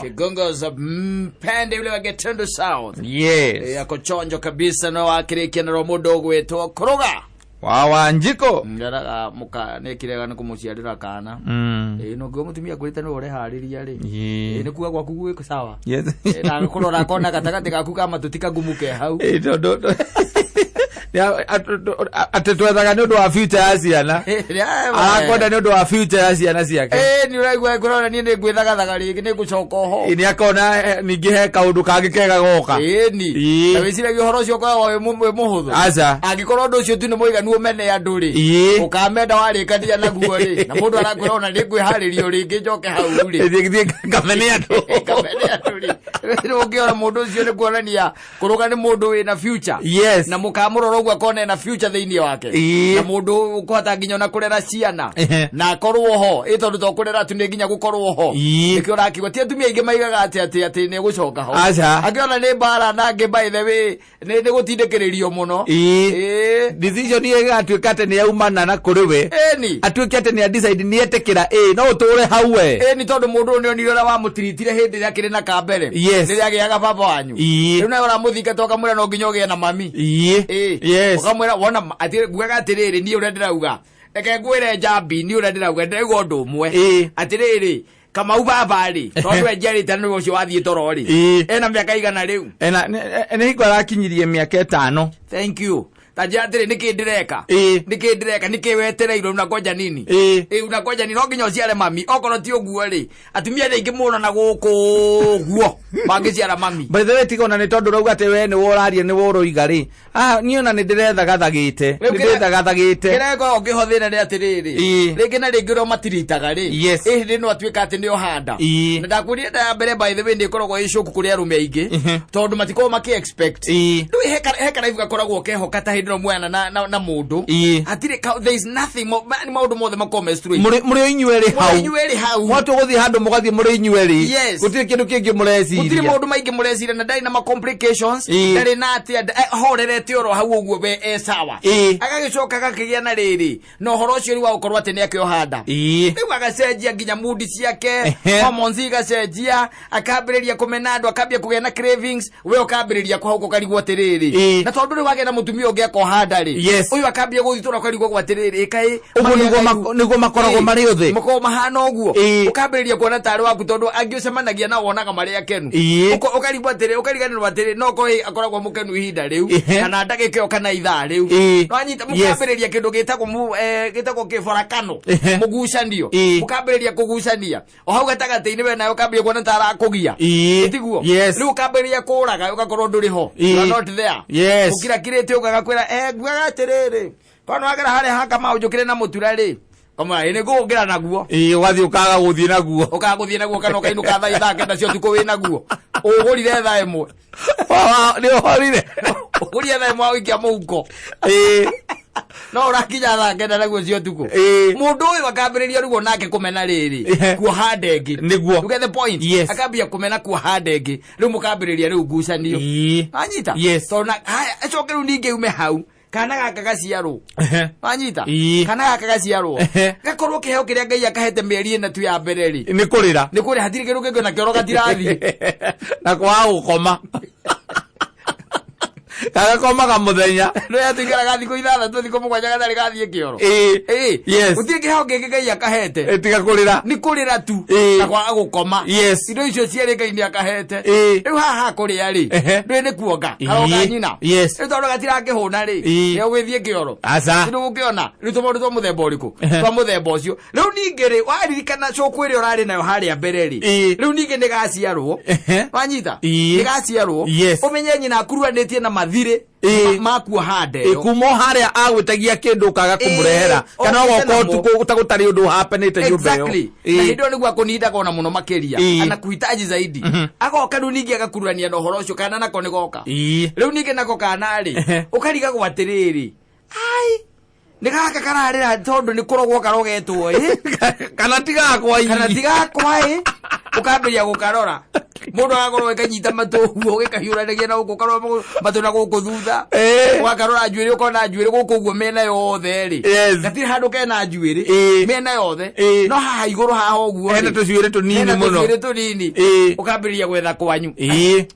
[SPEAKER 2] Kigongo za mpende ule wa Getundu South.
[SPEAKER 3] Yes.
[SPEAKER 2] Ako chonjo kabisa, no wakĩrĩkia naro mũndũ ũgwĩtwo Kũrũga
[SPEAKER 3] Wa Wanjiko.
[SPEAKER 2] Ngeraga mũka nĩkirega nĩ kũmũciarĩra kana. Ĩĩ, no ngĩo mũtumia kwĩrĩte nĩwe ũreharĩria rĩ.
[SPEAKER 3] Ĩĩ.
[SPEAKER 2] Ĩĩ, nĩ kuga gwaku gwĩ sawa.
[SPEAKER 3] Yes.
[SPEAKER 2] Ĩĩ, na kũrora akona gatagatĩ gaku ka matũ ti kagumu ke hau.
[SPEAKER 3] Ĩĩ, tondũ atĩ twethaga nĩ ũndũ wa future ya ciana, arakwenda nĩ ũndũ wa future ya ciana ciake.
[SPEAKER 2] Ĩĩ, nĩ ũraigua kũrora niĩ nĩ ngwĩthagathaga rĩngĩ, nĩ ngũcoka oho.
[SPEAKER 3] Ĩĩ, nĩ akona ningĩ he kaũndũ kangĩ kega goka.
[SPEAKER 2] Ĩni.
[SPEAKER 3] Ĩĩ.
[SPEAKER 2] Na wĩciragia ũhoro ũcio ũkoragwo wĩ mũhũthũ?
[SPEAKER 3] Aca.
[SPEAKER 2] Angĩkorwo ũndũ ũcio tu nĩ mũiganu ũmene andũ rĩ,
[SPEAKER 3] Ĩĩ.
[SPEAKER 2] ũkamenda warĩkania naguo rĩ, na mũndũ arakwĩra ona nĩ ngwĩharĩria rĩngĩ njoke hau rĩ,
[SPEAKER 3] Thiĩ thiĩ ngamene andũ.
[SPEAKER 2] Kamene andũ rĩ, rĩu ũngĩona mũndũ ũcio nĩ kuonania kũrũga nĩ mũndũ wĩna future.
[SPEAKER 3] Yes.
[SPEAKER 2] Na mũkamũrora ũguo akona ena future thĩinĩ wake,
[SPEAKER 3] Ĩĩ.
[SPEAKER 2] na mũndũ ũkũhota nginya ona kũrera ciana,
[SPEAKER 3] Ehe.
[SPEAKER 2] na akorwo ho ĩ, tondũ to kũrera tu, nĩ nginya gũkorwo ho.
[SPEAKER 3] Ĩĩ.
[SPEAKER 2] Nĩkĩo ũrakiuga ti atumia aingĩ maigaga atĩ nĩ gũcoka ho.
[SPEAKER 3] Aca.
[SPEAKER 2] Angĩona nĩ mbara na angĩ, by the way, nĩ gũtindĩkĩrĩrio mũno.
[SPEAKER 3] Ĩĩ.
[SPEAKER 2] Ĩĩ.
[SPEAKER 3] Decision ĩyo ĩgatuĩka atĩ nĩ yaumana na kũrĩ we,
[SPEAKER 2] Ĩni.
[SPEAKER 3] atuĩke atĩ nĩ decide nĩ etĩkĩra, ĩĩ, no ũtũre hau we.
[SPEAKER 2] Ĩni, tondũ mũndũ ũyũ nĩonire ũrĩa wamũtiritire hĩndĩ ĩrĩa akĩrĩ na kambere,
[SPEAKER 3] Yes.
[SPEAKER 2] rĩrĩa agĩaga baba wanyu.
[SPEAKER 3] Ĩĩ.
[SPEAKER 2] Rĩu nawe ũramũthingata ũkamwĩra no nginya ũgĩe na mami.
[SPEAKER 3] Ĩĩ.
[SPEAKER 2] Ĩĩ.
[SPEAKER 3] Yes.
[SPEAKER 2] Ũkamwĩra wona atĩ ngugaga atĩrĩrĩ, niĩ ũrĩa ndĩrauga, reke ngwĩre njambi, niĩ ũrĩa ndĩrauga, ndĩraigua ũndũ ũmwe,
[SPEAKER 3] Ĩĩ.
[SPEAKER 2] atĩrĩrĩ, Kamau baba rĩ, tondũ we njiarĩte nĩwe ũcio wathiĩ toro rĩ,
[SPEAKER 3] Ĩĩ.
[SPEAKER 2] ena mĩaka igana rĩu?
[SPEAKER 3] Ena nĩ hingo arakinyirie mĩaka 5.
[SPEAKER 2] Thank you. Ta njĩra atĩrĩ, nĩkĩ ndĩreka? Nĩkĩ ndĩreka? Nĩkĩ wetereirwo? Unangoja nini? Unangoja nini? No nginya ũciare mami. Okorwo ti ũguo rĩ, atumia nĩ aingĩ mũno na gũkũ ũguo mangĩciara mami.
[SPEAKER 3] By the way, tiga ona nĩ tondũ ũrauga atĩ we nĩwe ũraria, nĩwe ũroiga rĩ, ah, niĩ ona nĩ ndĩrethagathagĩte.
[SPEAKER 2] Rĩu
[SPEAKER 3] nĩ ndĩrethagathagĩte.
[SPEAKER 2] Kĩrĩa gĩkoragwo kĩho thĩna nĩ atĩrĩrĩ, rĩngĩ na rĩngĩ ũrĩa matiritaga rĩ, ĩhĩndĩ no atuĩka atĩ nĩ ohanda. Na ndakwĩrire nda ya mbere, by the way, nĩ ĩkoragwo ĩ shock kũrĩ arũme aingĩ, tondũ matikoragwo makĩ expect. Rĩu he karaibu gakoragwo kehoka ta hĩndĩ ĩno mwana na mũndũ, hatirĩ there is nothing nĩ maũndũ mothe makoragwo me straight.
[SPEAKER 3] Mũrĩ o inyuerĩ hau.
[SPEAKER 2] Inyuerĩ hau.
[SPEAKER 3] Mwatua gũthiĩ handũ mũgathiĩ mũrĩ inyuerĩ. Gũtirĩ kĩndũ kĩngĩ
[SPEAKER 2] gũtirĩ
[SPEAKER 3] mũreciria.
[SPEAKER 2] Maũndũ maingĩ mũreciria, na ndarĩ na ma complications, ndarĩ na atĩa, ahorerete oro hau ũguo, we e sawa. Agagĩcoka agakĩgĩa na rĩrĩ na ũhoro ũcio rĩu wa gũkorwo atĩ nĩ akĩohanda. Rĩu agacenjia nginya mood ciake, hormones igacenjia, akambĩrĩria kũmena andũ, akambia kũgĩa na cravings. We ũkambĩrĩria kũhauka, ũkarigwo atĩrĩrĩ, na tondũ rĩu wagĩa na mũtumia ũngĩ akohanda rĩ, ũyũ akambia gũthitũra, ũkarigwo atĩrĩrĩ, ĩkaĩ
[SPEAKER 3] Ũguo nĩguo makoragwo marĩ othe.
[SPEAKER 2] Makoragwo mahana ũguo. Ũkambĩrĩria kuona tarĩ waku, tondũ angĩ ũcemanagia nao wonaga marĩ akenu. Ũkarigwo atĩrĩ, ũkariganĩrwo atĩrĩ, no korwo akoragwo mũkenu ihinda rĩu, kana ndagĩka ĩyo, kana ithaa rĩu. Nwanyita? Mũkambĩrĩria kĩndũ gĩtagwo gĩtagwo kĩbarakano, mũgucanio. Mũkambĩrĩria kũgucania o hau gatagatĩ-inĩ, we nawe ũkambĩrĩria kuona ta arakũgia. Tiguo?
[SPEAKER 3] Yes.
[SPEAKER 2] Rĩu ũkambĩrĩria kũraga, ũgakorwo ndũrĩ ho. You are not there. Ũkira kirĩte, ũgagakwĩra, nguaga atĩrĩrĩ, korwo nĩwagera harĩa haka njũkĩre na mũtura rĩ, kamwĩra, ĩ nĩ ngũgũkĩra naguo.
[SPEAKER 3] Ũgathiĩ ũkaga gũthiĩ naguo.
[SPEAKER 2] Ũkaga gũthiĩ naguo, kana ũkainũka thaa 9 cia ũtukũ wĩ naguo ũgũrire thaa 1.
[SPEAKER 3] Nĩ ũhorire.
[SPEAKER 2] Ũgũrire thaa 1 waikia mũhuko, no ũrakinya thaa 9 naguo cia ũtukũ. Mũndũ ũyũ akambĩrĩria rĩu onake kũmena rĩrĩ, kuoha ndengĩ. You get the point?
[SPEAKER 3] Yes.
[SPEAKER 2] Akambia kũmena kuoha ndengĩ, rĩu mũkambĩrĩria rĩu ngucanio. Wanyita?
[SPEAKER 3] Yes.
[SPEAKER 2] Tondũ na haya, acoke rĩu ningĩ ume hau, kana gaka gaciarwo. Wanyita? Kana gaka gaciarwo, gakorwo kĩheo kĩrĩa Ngai akahete mĩeri 4 tu ya mbere rĩ,
[SPEAKER 3] nĩ kũrĩra.
[SPEAKER 2] Nĩ kũrĩa, hatirĩ kĩndũ kĩngĩ, na kĩoro gatirathiĩ.
[SPEAKER 3] Na kwaga gũkoma, gagakomaga mũthenya.
[SPEAKER 2] No yatuikaraga thikũ 6, thikũ 7 gatarĩ gathiĩ kĩoro. Gũtirĩ kĩheo kĩngĩ Ngai akahete.
[SPEAKER 3] Tiga kũrĩra.
[SPEAKER 2] Nĩ kũrĩra tu, na kwaga gũkoma. Indo icio cierĩ Ngai nĩ akahete. Rĩu haha kũrĩa rĩ, ndũĩ nĩ kuonga, karonga nyina. Rĩu tondũ gatirakĩhũna rĩ, nĩ ũgĩthiĩ kĩoro?
[SPEAKER 3] Aca.
[SPEAKER 2] Rĩu ũkĩona rĩu tũmaũndũ twa mũthemba ũrĩkũ, twa mũthemba ũcio. Rĩu ningĩ rĩ, waririkana cũkũ ĩrĩa ũrarĩ nayo harĩa mbere rĩ, rĩu ningĩ nĩ gaciarwo. Wanyita? Nĩ gaciarwo. Ũmenye nyina akuruanĩtie na mathirĩ makuoha nda ĩyo.
[SPEAKER 3] Kuma o harĩa agwĩtagia kĩndũ ũkaga kũmũrehera, kana
[SPEAKER 2] okĩte
[SPEAKER 3] ũgoka
[SPEAKER 2] namo.
[SPEAKER 3] ũtukũ ta gũtarĩ ũndũ hapenĩte nyũmba ĩyo.
[SPEAKER 2] Exactly. Na hĩndĩ ĩyo nĩguo akũnindaga ona mũno makĩria. Anakuhitaji zaidi. Agoka rĩu ningĩ agakururania na ũhoro ũcio, kana nako nĩ goka. Rĩu ningĩ nako kana rĩ, ũkarigagwo atĩrĩrĩ, ai, nĩ gaka kararĩra tondũ nĩ kũrogwo karogetwo ĩ,
[SPEAKER 3] kana tigakwa.
[SPEAKER 2] Kana tigakwa ĩ. Ũkambĩrĩria gũkarora, mũndũ agakorwo ĩkanyita matũ ũguo, gĩkahiũranagia na gũkũ, ũkarora matũ na gũkũ thutha, ũgakarora njuĩrĩ, ũkona njuĩrĩ gũkũ ũguo mĩena yothe rĩ, gatirĩ handũ kena njuĩrĩ, mĩena yothe, no haha igũrũ haha ũguo
[SPEAKER 3] hena
[SPEAKER 2] rĩ,
[SPEAKER 3] tũcuĩrĩ tũnini
[SPEAKER 2] hena
[SPEAKER 3] mũno.
[SPEAKER 2] tũcuĩrĩ tũnini. Ũkambĩrĩria gwetha kwanyu,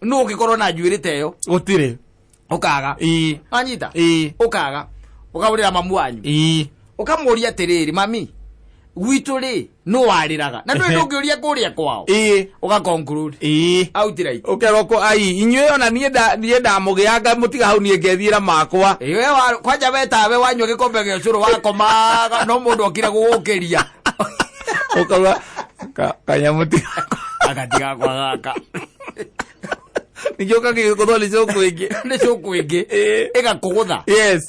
[SPEAKER 2] nũ ũngĩkorwo na njuĩrĩ ta ĩyo?
[SPEAKER 3] Gũtirĩ.
[SPEAKER 2] Ũkaga. Wanyita? Ũkaga, ũkahũrĩra mamu wanyu, ũkamũria atĩrĩrĩ, mami gwitũ rĩ, nũ warĩraga? Na ndũĩ ndũngĩũria kũrĩa kwao. Ũga conclude outright.
[SPEAKER 3] Ũkerwo kũ ai inyuĩ ona niĩ niĩ ndamũgĩanga mũtiga hau, niĩ ngethiĩra makwa.
[SPEAKER 2] Ĩ, we kwanja we tawe wanyua gĩkombe gĩa ũcũrũ wakomaga, no mũndũ okire gũgũkĩria.
[SPEAKER 3] Ũkauga kanyamũ tiga.
[SPEAKER 2] Agatiga kwa gaka.
[SPEAKER 3] Ningĩ ũkagĩgũthwo nĩ cũkũ ĩngĩ.
[SPEAKER 2] Nĩ cũkũ ĩngĩ. Ĩgakũgũtha.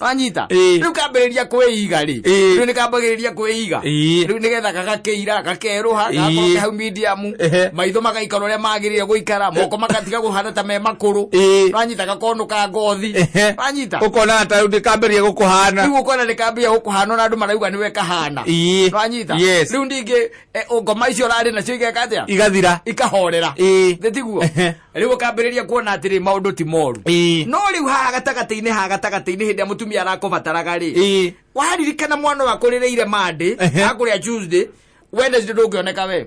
[SPEAKER 2] Wanyita? Rĩu kambĩrĩria kwĩiga rĩ, rĩu nĩ kambagĩrĩria kwĩiga. Rĩu nĩgetha gagakĩira, gakerũha, gakorwo ke hau medium, maitho magaikara ũrĩa magĩrĩire gũikara, moko magatiga kũhana ta me makũrũ. Wanyita? Gakonũka ngothi. Wanyita?
[SPEAKER 3] Ũkona ta rĩu ndĩkambĩrĩria gũkũhana.
[SPEAKER 2] Rĩu ũkona nĩ kambia gũkũhana, ona andũ marauga nĩwe kahana. Wanyita?
[SPEAKER 3] Yes.
[SPEAKER 2] Rĩu ningĩ ngoma icio ũrarĩ nacio igeka atĩa?
[SPEAKER 3] Igathira.
[SPEAKER 2] Ikahorera. Thĩ tiguo? Rĩu ũkambĩrĩria kuona atĩrĩ, maũndũ ti moru. No rĩu haha gatagatĩ-inĩ, haha gatagatĩ-inĩ, hĩndĩ ĩrĩa mũtumia arakũbataraga rĩ, waririkana mwana ũyũ akũrĩrĩire Monday, akũrĩa Tuesday, Wednesday ndũngĩoneka we.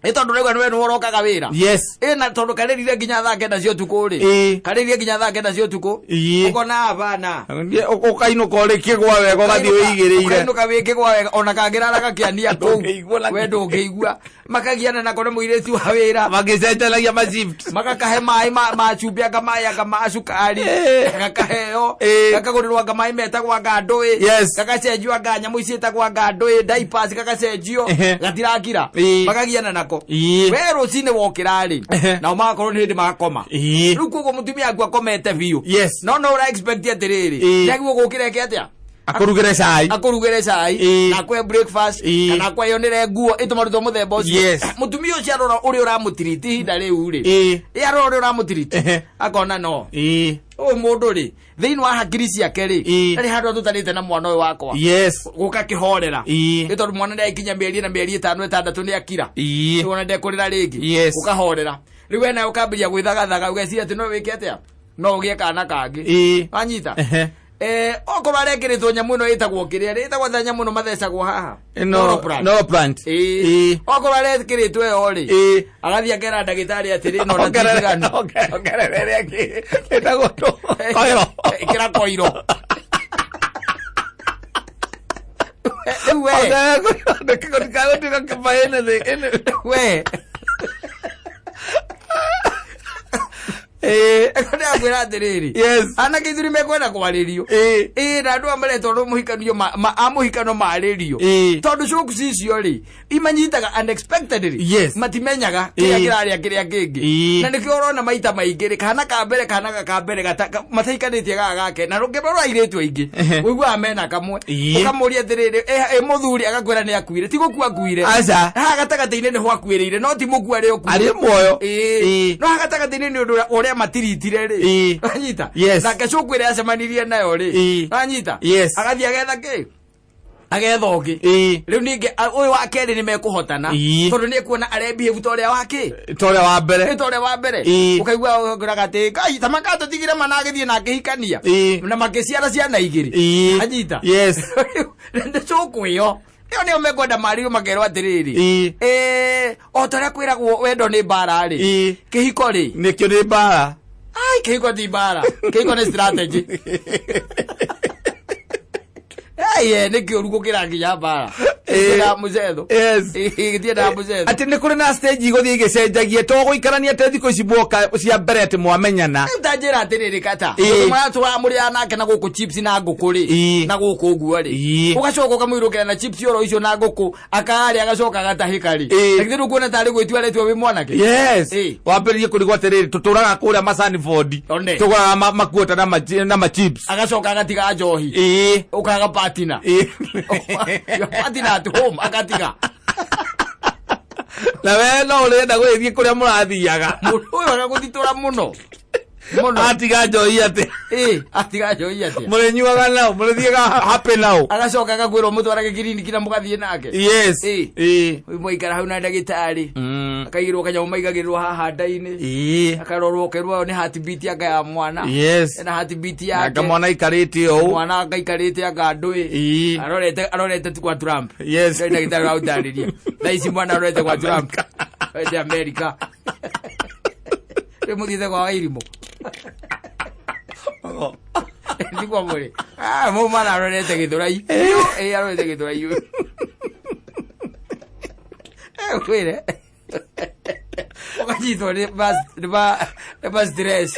[SPEAKER 2] Ĩ tondũ rĩu nĩwe nĩwe ũrokaga wĩra.
[SPEAKER 3] Yes.
[SPEAKER 2] Ĩ na tondũ karĩrire nginya thaa 9 cia ũtukũ rĩ.
[SPEAKER 3] Ĩ.
[SPEAKER 2] Karĩrire nginya thaa 9 cia ũtukũ.
[SPEAKER 3] Ĩ.
[SPEAKER 2] Ũkona hapana.
[SPEAKER 3] Ũkainũka ũrĩ kĩgwa wega, ũgathiĩ wĩigĩrĩire.
[SPEAKER 2] Ũkainũka wĩ kĩgwa wega, ona kangĩrara gakĩania kũu.
[SPEAKER 3] Ndũngĩigua na
[SPEAKER 2] We ndũngĩigua. Makagiana nako nĩ mũirĩtu wa wĩra.
[SPEAKER 3] Magĩcenjanagia ma shift.
[SPEAKER 2] Magakahe maĩ ma cumbĩ, anga maĩ anga ma cukari. Gakaheo. Gakagũrĩrwo anga maĩ metagwo anga ndũĩ. Gagacenjio anga nyamũ ici ciĩtagwo anga ndũĩ, diapers gagacenjio. Gatirakira. Makagiana nako. We rũcinĩ wokĩra rĩ, nao magakorwo nĩ hĩndĩ makoma. Rĩu koguo mũtumia aku akomete biũ. No no ũra expect atĩrĩrĩ, nĩagĩrĩirwo gũkĩra eke atĩa?
[SPEAKER 3] Akũrugĩre cai.
[SPEAKER 2] Akũrugĩre cai na akũhe breakfast kana akũheyonere nguo ĩtũmarutwo mũthemba ũcio. Mũtumia ũcio arora ũrĩa ũramũtiriti ihinda rĩu rĩ, ĩ arora ũrĩa ũramũtiriti akona no ũyũ mũndũ rĩ, thĩinĩ wa hakiri ciake rĩ, ndarĩ handũ atũtarĩte na mwana ũyũ wakwa. Gũka kĩhorera. Nĩ tondũ mwana nĩagĩkinya mĩeri 4, mĩeri 5, 6 nĩ akira. Rĩu ona ndekũrĩra rĩngĩ. Ũkahorera. Rĩu we nawe ũkambĩrĩria gwĩthagathaga, ũgeciria atĩ no wĩke atĩa, no ũgĩe kana kangĩ. Wanyita? Okorwo arekĩrĩtwo nyamũ ĩno ĩtagwo kĩrĩa ĩtagwo atĩa, nyamũ ĩno mathecagwo haha?
[SPEAKER 3] Ĩno Norplant.
[SPEAKER 2] Okorwo arekĩrĩtwo ĩyo rĩ, agathiĩ akera ndagĩtarĩ atĩrĩ, no na ti njiganu.
[SPEAKER 3] Ongerera ĩrĩa ĩngĩ ĩtagwo koiro.
[SPEAKER 2] Ĩkĩra koiro. Rĩu we.
[SPEAKER 3] Ongerera koiro, ndĩkagũtuĩka kĩba ĩnĩ.
[SPEAKER 2] We. Ndĩrakwĩra atĩrĩrĩ. Anake ithuri mekwenda kwarĩrio. Ĩ na andũ aya maretwo nĩ mũhikanio a mũhikano marĩrio. Tondũ jokes icio rĩ, imanyitaga unexpectedly. Matimenyaga kĩrĩa kĩrarĩa kĩrĩa kĩngĩ. Na nĩkĩo ũrona maita maingĩ rĩ, kana ka mbere, kana ka mbere mataikanĩtie gaka gake. Na rũngĩrora airĩtu aingĩ, ũiguaga mena kamwe. Ũkamũria atĩrĩrĩ, ĩ mũthuri agakwĩra nĩ akuire. Ti gũkua akuire.
[SPEAKER 3] Aca.
[SPEAKER 2] Haha gatagatĩ-inĩ nĩho akuĩrĩire, no ti mũkua arĩ okuire.
[SPEAKER 3] Arĩ muoyo.
[SPEAKER 2] No haha gatagatĩ-inĩ nĩ ũndũ ũrĩa matiritire rĩ. Wanyita? Nake cũkũ ĩrĩa acemanirie nayo rĩ. Wanyita? Agathiĩ agetha kĩ? Agetha ũngĩ. Rĩu ningĩ, ũyũ wa kerĩ nĩ mekũhotana. Tondũ nĩ ekuona arebehave ta ũrĩa wa kĩ?
[SPEAKER 3] Ta ũrĩa wa mbere.
[SPEAKER 2] Ta ũrĩa wa mbere. Ũkaigua ũkĩraga atĩ, Ngai, ta makatũtigire mana agĩthiĩ na akĩhikania. Na makĩciara ciana igĩrĩ. Anyita? Nĩ cũkũ ĩyo. Ĩyo nĩyo mekwenda marĩrio makerwo atĩrĩrĩ. O ta ũrĩa kwĩragwo wendo nĩ mbara rĩ. Kĩhiko rĩ.
[SPEAKER 3] Nĩkĩo nĩ mbara.
[SPEAKER 2] Ai, kĩhiko ti mbara. Kĩhiko nĩ strategy. Ai, nĩ kĩũru gũkĩra nginya mbara. Gĩtiendaga mũcetho. Gĩtiendaga mũcetho.
[SPEAKER 3] Atĩ nĩ kũrĩ na stage igũthiĩ igĩcenjagia, to gũikarania atĩ thikũ ici mwoka cia mbere atĩ mwamenyana.
[SPEAKER 2] Rĩu ta njĩra atĩrĩrĩ, kata. Mũndũ mũratũraga mũrĩaga nake na gũkũ chips na ngũkũ rĩ. Na gũkũ ũguo rĩ. Ũgacoka ũkamũirũkĩra na chips oro icio na ngũkũ, akarĩa agacoka agatahĩka rĩ. Na githĩ ndũkuona tarĩ gwĩtua aretua wĩ mwanake?
[SPEAKER 3] Yes. Wambĩrĩrie kũrigwo atĩrĩrĩ, tũtũraga kũrĩa Masaniford. Tũgũraga makuota na ma chips.
[SPEAKER 2] Agacoka agatiga njohi. Ũkaga partner. Your partner at home agatiga.
[SPEAKER 3] Na we no ũrenda gũgĩthiĩ kũrĩa mũrathiaga.
[SPEAKER 2] Mũndũ ũyũ agagũthitũra mũno. Mũno.
[SPEAKER 3] Atiga njohi atĩa?
[SPEAKER 2] Atiga njohi atĩa?
[SPEAKER 3] Mũrĩnyuaga nao, mũrĩthiaga happy nao.
[SPEAKER 2] Agacoka agakwĩrwo mũtwarage kiriniki na mũgathiĩ nake. Ũyũ mwaikara hau na ndagĩtarĩ. Akaigĩrwo kanyamũ maigagĩrĩrwo haha nda-inĩ. Akarorwo ũkerwo ĩyo nĩ heartbeat anga ya mwana. Ena heartbeat yake.
[SPEAKER 3] Anga mwana aikarĩte ũũ.
[SPEAKER 2] Mwana anga aikarĩte anga ndũĩ. Arorete tu kwa Trump. Ngai ndagĩtarĩ wa gũtarĩria. Thaa ici mwana arorete kwa Trump. Arorete America. Rĩu mũthiĩte kwa Wairimũ. Ti kwa mũrĩ. Mũndũ mwana arorete Gĩthũrai. Arorete Gĩthũrai. Kwĩre. Ũkanyitwo nĩ ma stress.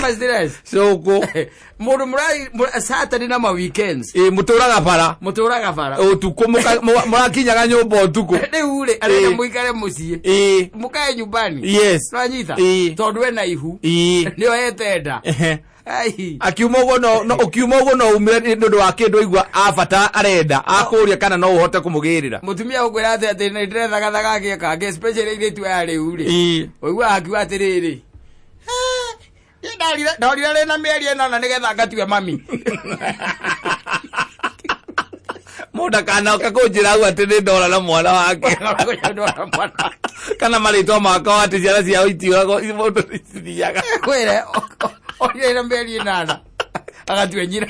[SPEAKER 2] Ma stress.
[SPEAKER 3] Cũkũ.
[SPEAKER 2] Mũndũ Saturday na ma weekends.
[SPEAKER 3] Mũtũraga bara.
[SPEAKER 2] Mũtũraga bara.
[SPEAKER 3] Ũtukũ mũrakinyaga nyũmba ũtukũ.
[SPEAKER 2] Rĩu rĩ, arenda mũikare mũciĩ. Mũkae nyumbani. Nĩwanyita? Tondũ ena ihu. Nĩo etenda. Ai.
[SPEAKER 3] Akiuma ũguo no, no, ũkiuma ũguo no umire nĩ ũndũ wa kĩndũ aigua a bata arenda, akũria kana no ũhote kũmũgĩrĩra.
[SPEAKER 2] Mũtumia ũkwĩra atĩ atĩ nĩ ndĩrethagathaga agĩe kangĩ, especially airĩtu aya rĩu rĩ. Ũiguaga akiuga atĩrĩrĩ, niĩ ndorire rĩ na mĩeri 8 nĩgetha ngatue mami.
[SPEAKER 3] Mũndũ akanoka kũnjĩra hau atĩ nĩ ndora na mwana wake.
[SPEAKER 2] Ndora mwana wake.
[SPEAKER 3] Kana marĩtwa makwa atĩ ciana ciao itiũragwo, mũndũ icithiaga.
[SPEAKER 2] Kwĩre, orire na mĩeri 8 agatue nyina.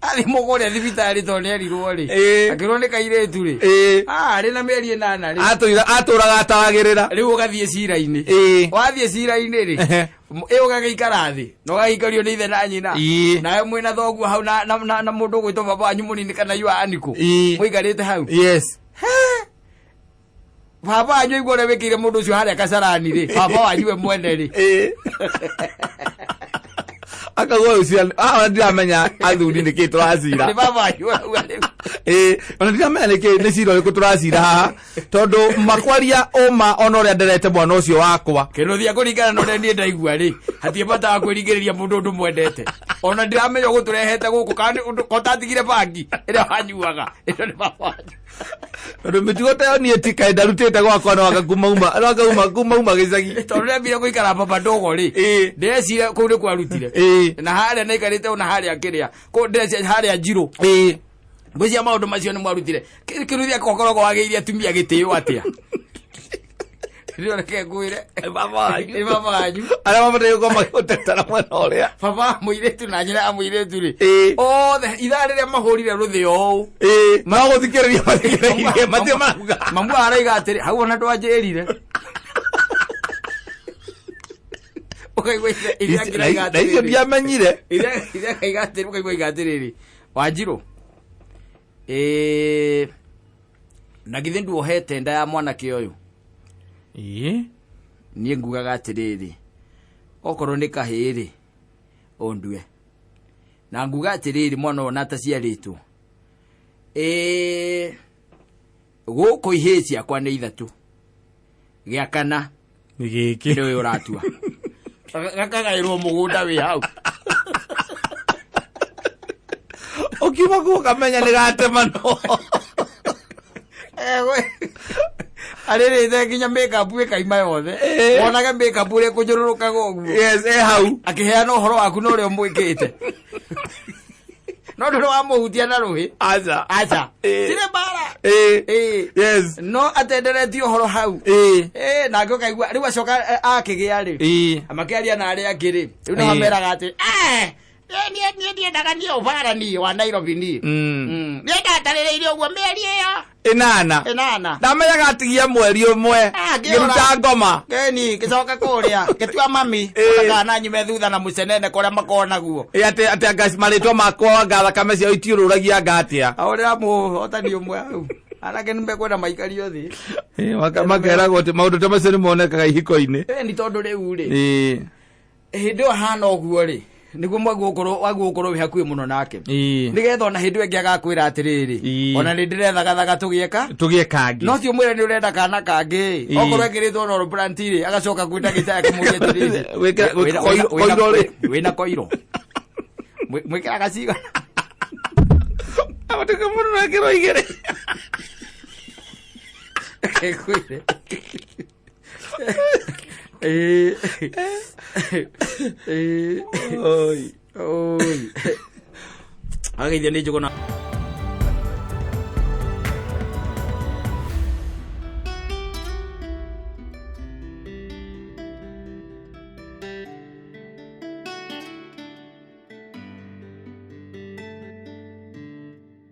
[SPEAKER 2] Athimwo kũrĩa thibitarĩ tondũ nĩerirwo rĩ.
[SPEAKER 3] Ĩĩ.
[SPEAKER 2] Akĩrwo nĩ kairĩtu rĩ.
[SPEAKER 3] Ĩĩ.
[SPEAKER 2] Ah, arĩ na mĩeri 8 rĩ.
[SPEAKER 3] Atũraga atawagĩrĩra.
[SPEAKER 2] Rĩu ũgathiĩ cira-inĩ.
[SPEAKER 3] Ĩĩ.
[SPEAKER 2] Wathiĩ cira-inĩ rĩ.
[SPEAKER 3] Ehe.
[SPEAKER 2] Ĩ ũgagĩikara thĩ na ũgagĩikario nĩ ithe na nyina.
[SPEAKER 3] Ĩĩ.
[SPEAKER 2] Nawe mwĩna thoguo hau na mũndũ ũgwĩtwo baba wanyu mũnini kana yua anikũ.
[SPEAKER 3] Ĩĩ.
[SPEAKER 2] Mũikarĩte hau.
[SPEAKER 3] Yes.
[SPEAKER 2] Baba wanyu aigua ũrĩa wĩkĩire mũndũ ũcio harĩa kasarani rĩ. Baba wanyu we mwene rĩ.
[SPEAKER 3] Ĩĩ. Akauga ũyũ cira ah ndiramenya athuri nĩkĩ tũracira.
[SPEAKER 2] Nĩ baba wanyu arauga rĩu.
[SPEAKER 3] Ĩĩ, ona ndiramenya nĩkĩ nĩ cira ũrĩkũ tũracira haha tondũ makwaria ũma ona ũrĩa nderete mwana ũcio wakwa.
[SPEAKER 2] Kĩrũthia kũringana na ũrĩa niĩ ndaigua rĩ hatirĩ bata wa kwĩringĩrĩria mũndũ ũndũ mwendete ona ndiramenya ũgũtũrehete gũkũ kana nĩ ũndũ ko tatigire bangi ĩrĩa wanyuaga ĩno nĩ baba wanyu.
[SPEAKER 3] Tondũ mĩtugo ta ĩyo niĩ ti kaĩ ndarutĩte gwakwa no anga kuma uma gĩcagi.
[SPEAKER 2] Tondũ ndambire gũikara baba ndogo rĩ
[SPEAKER 3] Ĩĩ.
[SPEAKER 2] ndĩrecira kũu nĩ kwarutire
[SPEAKER 3] Ĩĩ.
[SPEAKER 2] na harĩa naikarĩte ona harĩa kĩrĩa kũu ndĩreciria harĩa njirũ
[SPEAKER 3] Ĩĩ.
[SPEAKER 2] ngwĩciria maũndũ macio nĩ mwarutire Kĩrũthia kokoragwo wagĩirie atumia gĩtĩo atĩa? Rĩu reke ngwĩre.
[SPEAKER 3] Baba wanyu.
[SPEAKER 2] Nĩ baba wanyu.
[SPEAKER 3] Arĩa mabataire gũkorwo magĩũtetera mwena ũrĩa.
[SPEAKER 2] Baba wa mũirĩtu na nyina ya mũirĩtu rĩ
[SPEAKER 3] Ĩĩ.
[SPEAKER 2] othe ithaa rĩrĩa mahũrire rũthĩo ũũ
[SPEAKER 3] Ĩĩ, no gũthikĩrĩria mathikĩrĩirie matirĩ marauga.
[SPEAKER 2] Mamu araiga atĩrĩ hau ona ndwanjĩrire ũkaigua ithe akĩraiga
[SPEAKER 3] Na icio
[SPEAKER 2] atĩrĩrĩ
[SPEAKER 3] ndiamenyire.
[SPEAKER 2] ithe akaiga atĩrĩ ũkaigua aiga atĩrĩrĩ Wanjirũ ĩĩ na githĩ nduohete nda ya mwanake ũyũ?
[SPEAKER 3] Ĩĩ.
[SPEAKER 2] Niĩ ngugaga atĩrĩrĩ okorwo nĩ kahĩĩ rĩ ũndue na nguga atĩrĩrĩ mwana ũyũ ona ataciarĩtwo ĩĩ gũkũ ihĩĩ ciakwa nĩ 3 gĩa kana
[SPEAKER 3] Nĩ gĩkĩ.
[SPEAKER 2] nĩ ũyũ ũratua gakagaĩrwo mũgũnda wĩ hau.
[SPEAKER 3] Ũkiuma kũu ũkamenya nĩ gatemanwo.
[SPEAKER 2] Arĩrĩte nginya makeup ĩkaima yothe.
[SPEAKER 3] Ĩĩ.
[SPEAKER 2] Wonage makeup ũrĩa ĩkũnjũrũrũkaga ũguo.
[SPEAKER 3] Yes, e hau.
[SPEAKER 2] Akĩheana ũhoro waku na ũrĩa ũmwĩkĩte no ndũrĩ wamũhutia na rũhĩ.
[SPEAKER 3] Aca.
[SPEAKER 2] Aca.
[SPEAKER 3] Ĩĩ.
[SPEAKER 2] Tirĩ mbara.
[SPEAKER 3] Ĩĩ.
[SPEAKER 2] Ĩĩ.
[SPEAKER 3] Yes.
[SPEAKER 2] No atenderetie ũhoro hau.
[SPEAKER 3] Ĩĩ.
[SPEAKER 2] Ĩĩ, nake ũkaigua rĩu acoka akĩgĩa rĩ
[SPEAKER 3] Ĩĩ.
[SPEAKER 2] makĩaria na arĩa angĩ rĩ rĩu nĩ
[SPEAKER 3] Ĩĩ.
[SPEAKER 2] mameraga atĩ "Eh, niĩ ndiendaga niĩ ũbara niĩ wa Nairobi niĩ niĩ ndatarĩrĩire ũguo mĩeri ĩyo
[SPEAKER 3] 8.
[SPEAKER 2] 8.
[SPEAKER 3] Ndamenyaga atigia mweri ũmwe.
[SPEAKER 2] Ah, ngĩũra.
[SPEAKER 3] Ngĩruta ngoma.
[SPEAKER 2] Keni gĩcoka kũrĩa gĩtua mami
[SPEAKER 3] Ĩĩ.
[SPEAKER 2] ona kana nyume thutha na mũcenene kũrĩa makonaguo.
[SPEAKER 3] Ĩ, atĩ anga marĩtwa makwa anga thakame ciao itiũrũragia anga atĩa.
[SPEAKER 2] Ahũrĩra mũhotani ũmwe hau anake nĩmekwenda maikario thĩ.
[SPEAKER 3] Ĩ, makeragwo atĩ maũndũ ta macio nĩ monekaga ihiko-inĩ.
[SPEAKER 2] Ĩ, nĩ tondũ rĩu rĩ
[SPEAKER 3] Ĩĩ.
[SPEAKER 2] hĩndĩ ĩyo hana ũguo rĩ nĩguo mwaguo gũkorwo wĩ hakuhĩ mũno nake
[SPEAKER 3] Ĩĩ.
[SPEAKER 2] nĩgetha ona hĩndĩ ĩyo ĩngĩ agakwĩra atĩrĩrĩ
[SPEAKER 3] Ĩĩ.
[SPEAKER 2] ona nĩ ndĩrethagathaga tũgĩeka
[SPEAKER 3] Tũgĩe kangĩ.
[SPEAKER 2] no ti ũmwĩre nĩ ũrenda kana kangĩ
[SPEAKER 3] Ĩĩ.
[SPEAKER 2] okorwo ekĩrĩtwo na orobranti rĩ agacoka kwĩ ndagĩtarĩ akĩmũria atĩrĩrĩ
[SPEAKER 3] Wĩkĩra- koiro rĩ.
[SPEAKER 2] wĩna koiro mwĩkĩraga cigana?
[SPEAKER 3] Abatĩka mũndũ no ekĩrwo 2.
[SPEAKER 2] Kwĩre. Ĩĩ. Ĩĩ.
[SPEAKER 3] Oi.
[SPEAKER 2] Oi. Ageithio nĩ njũgũna.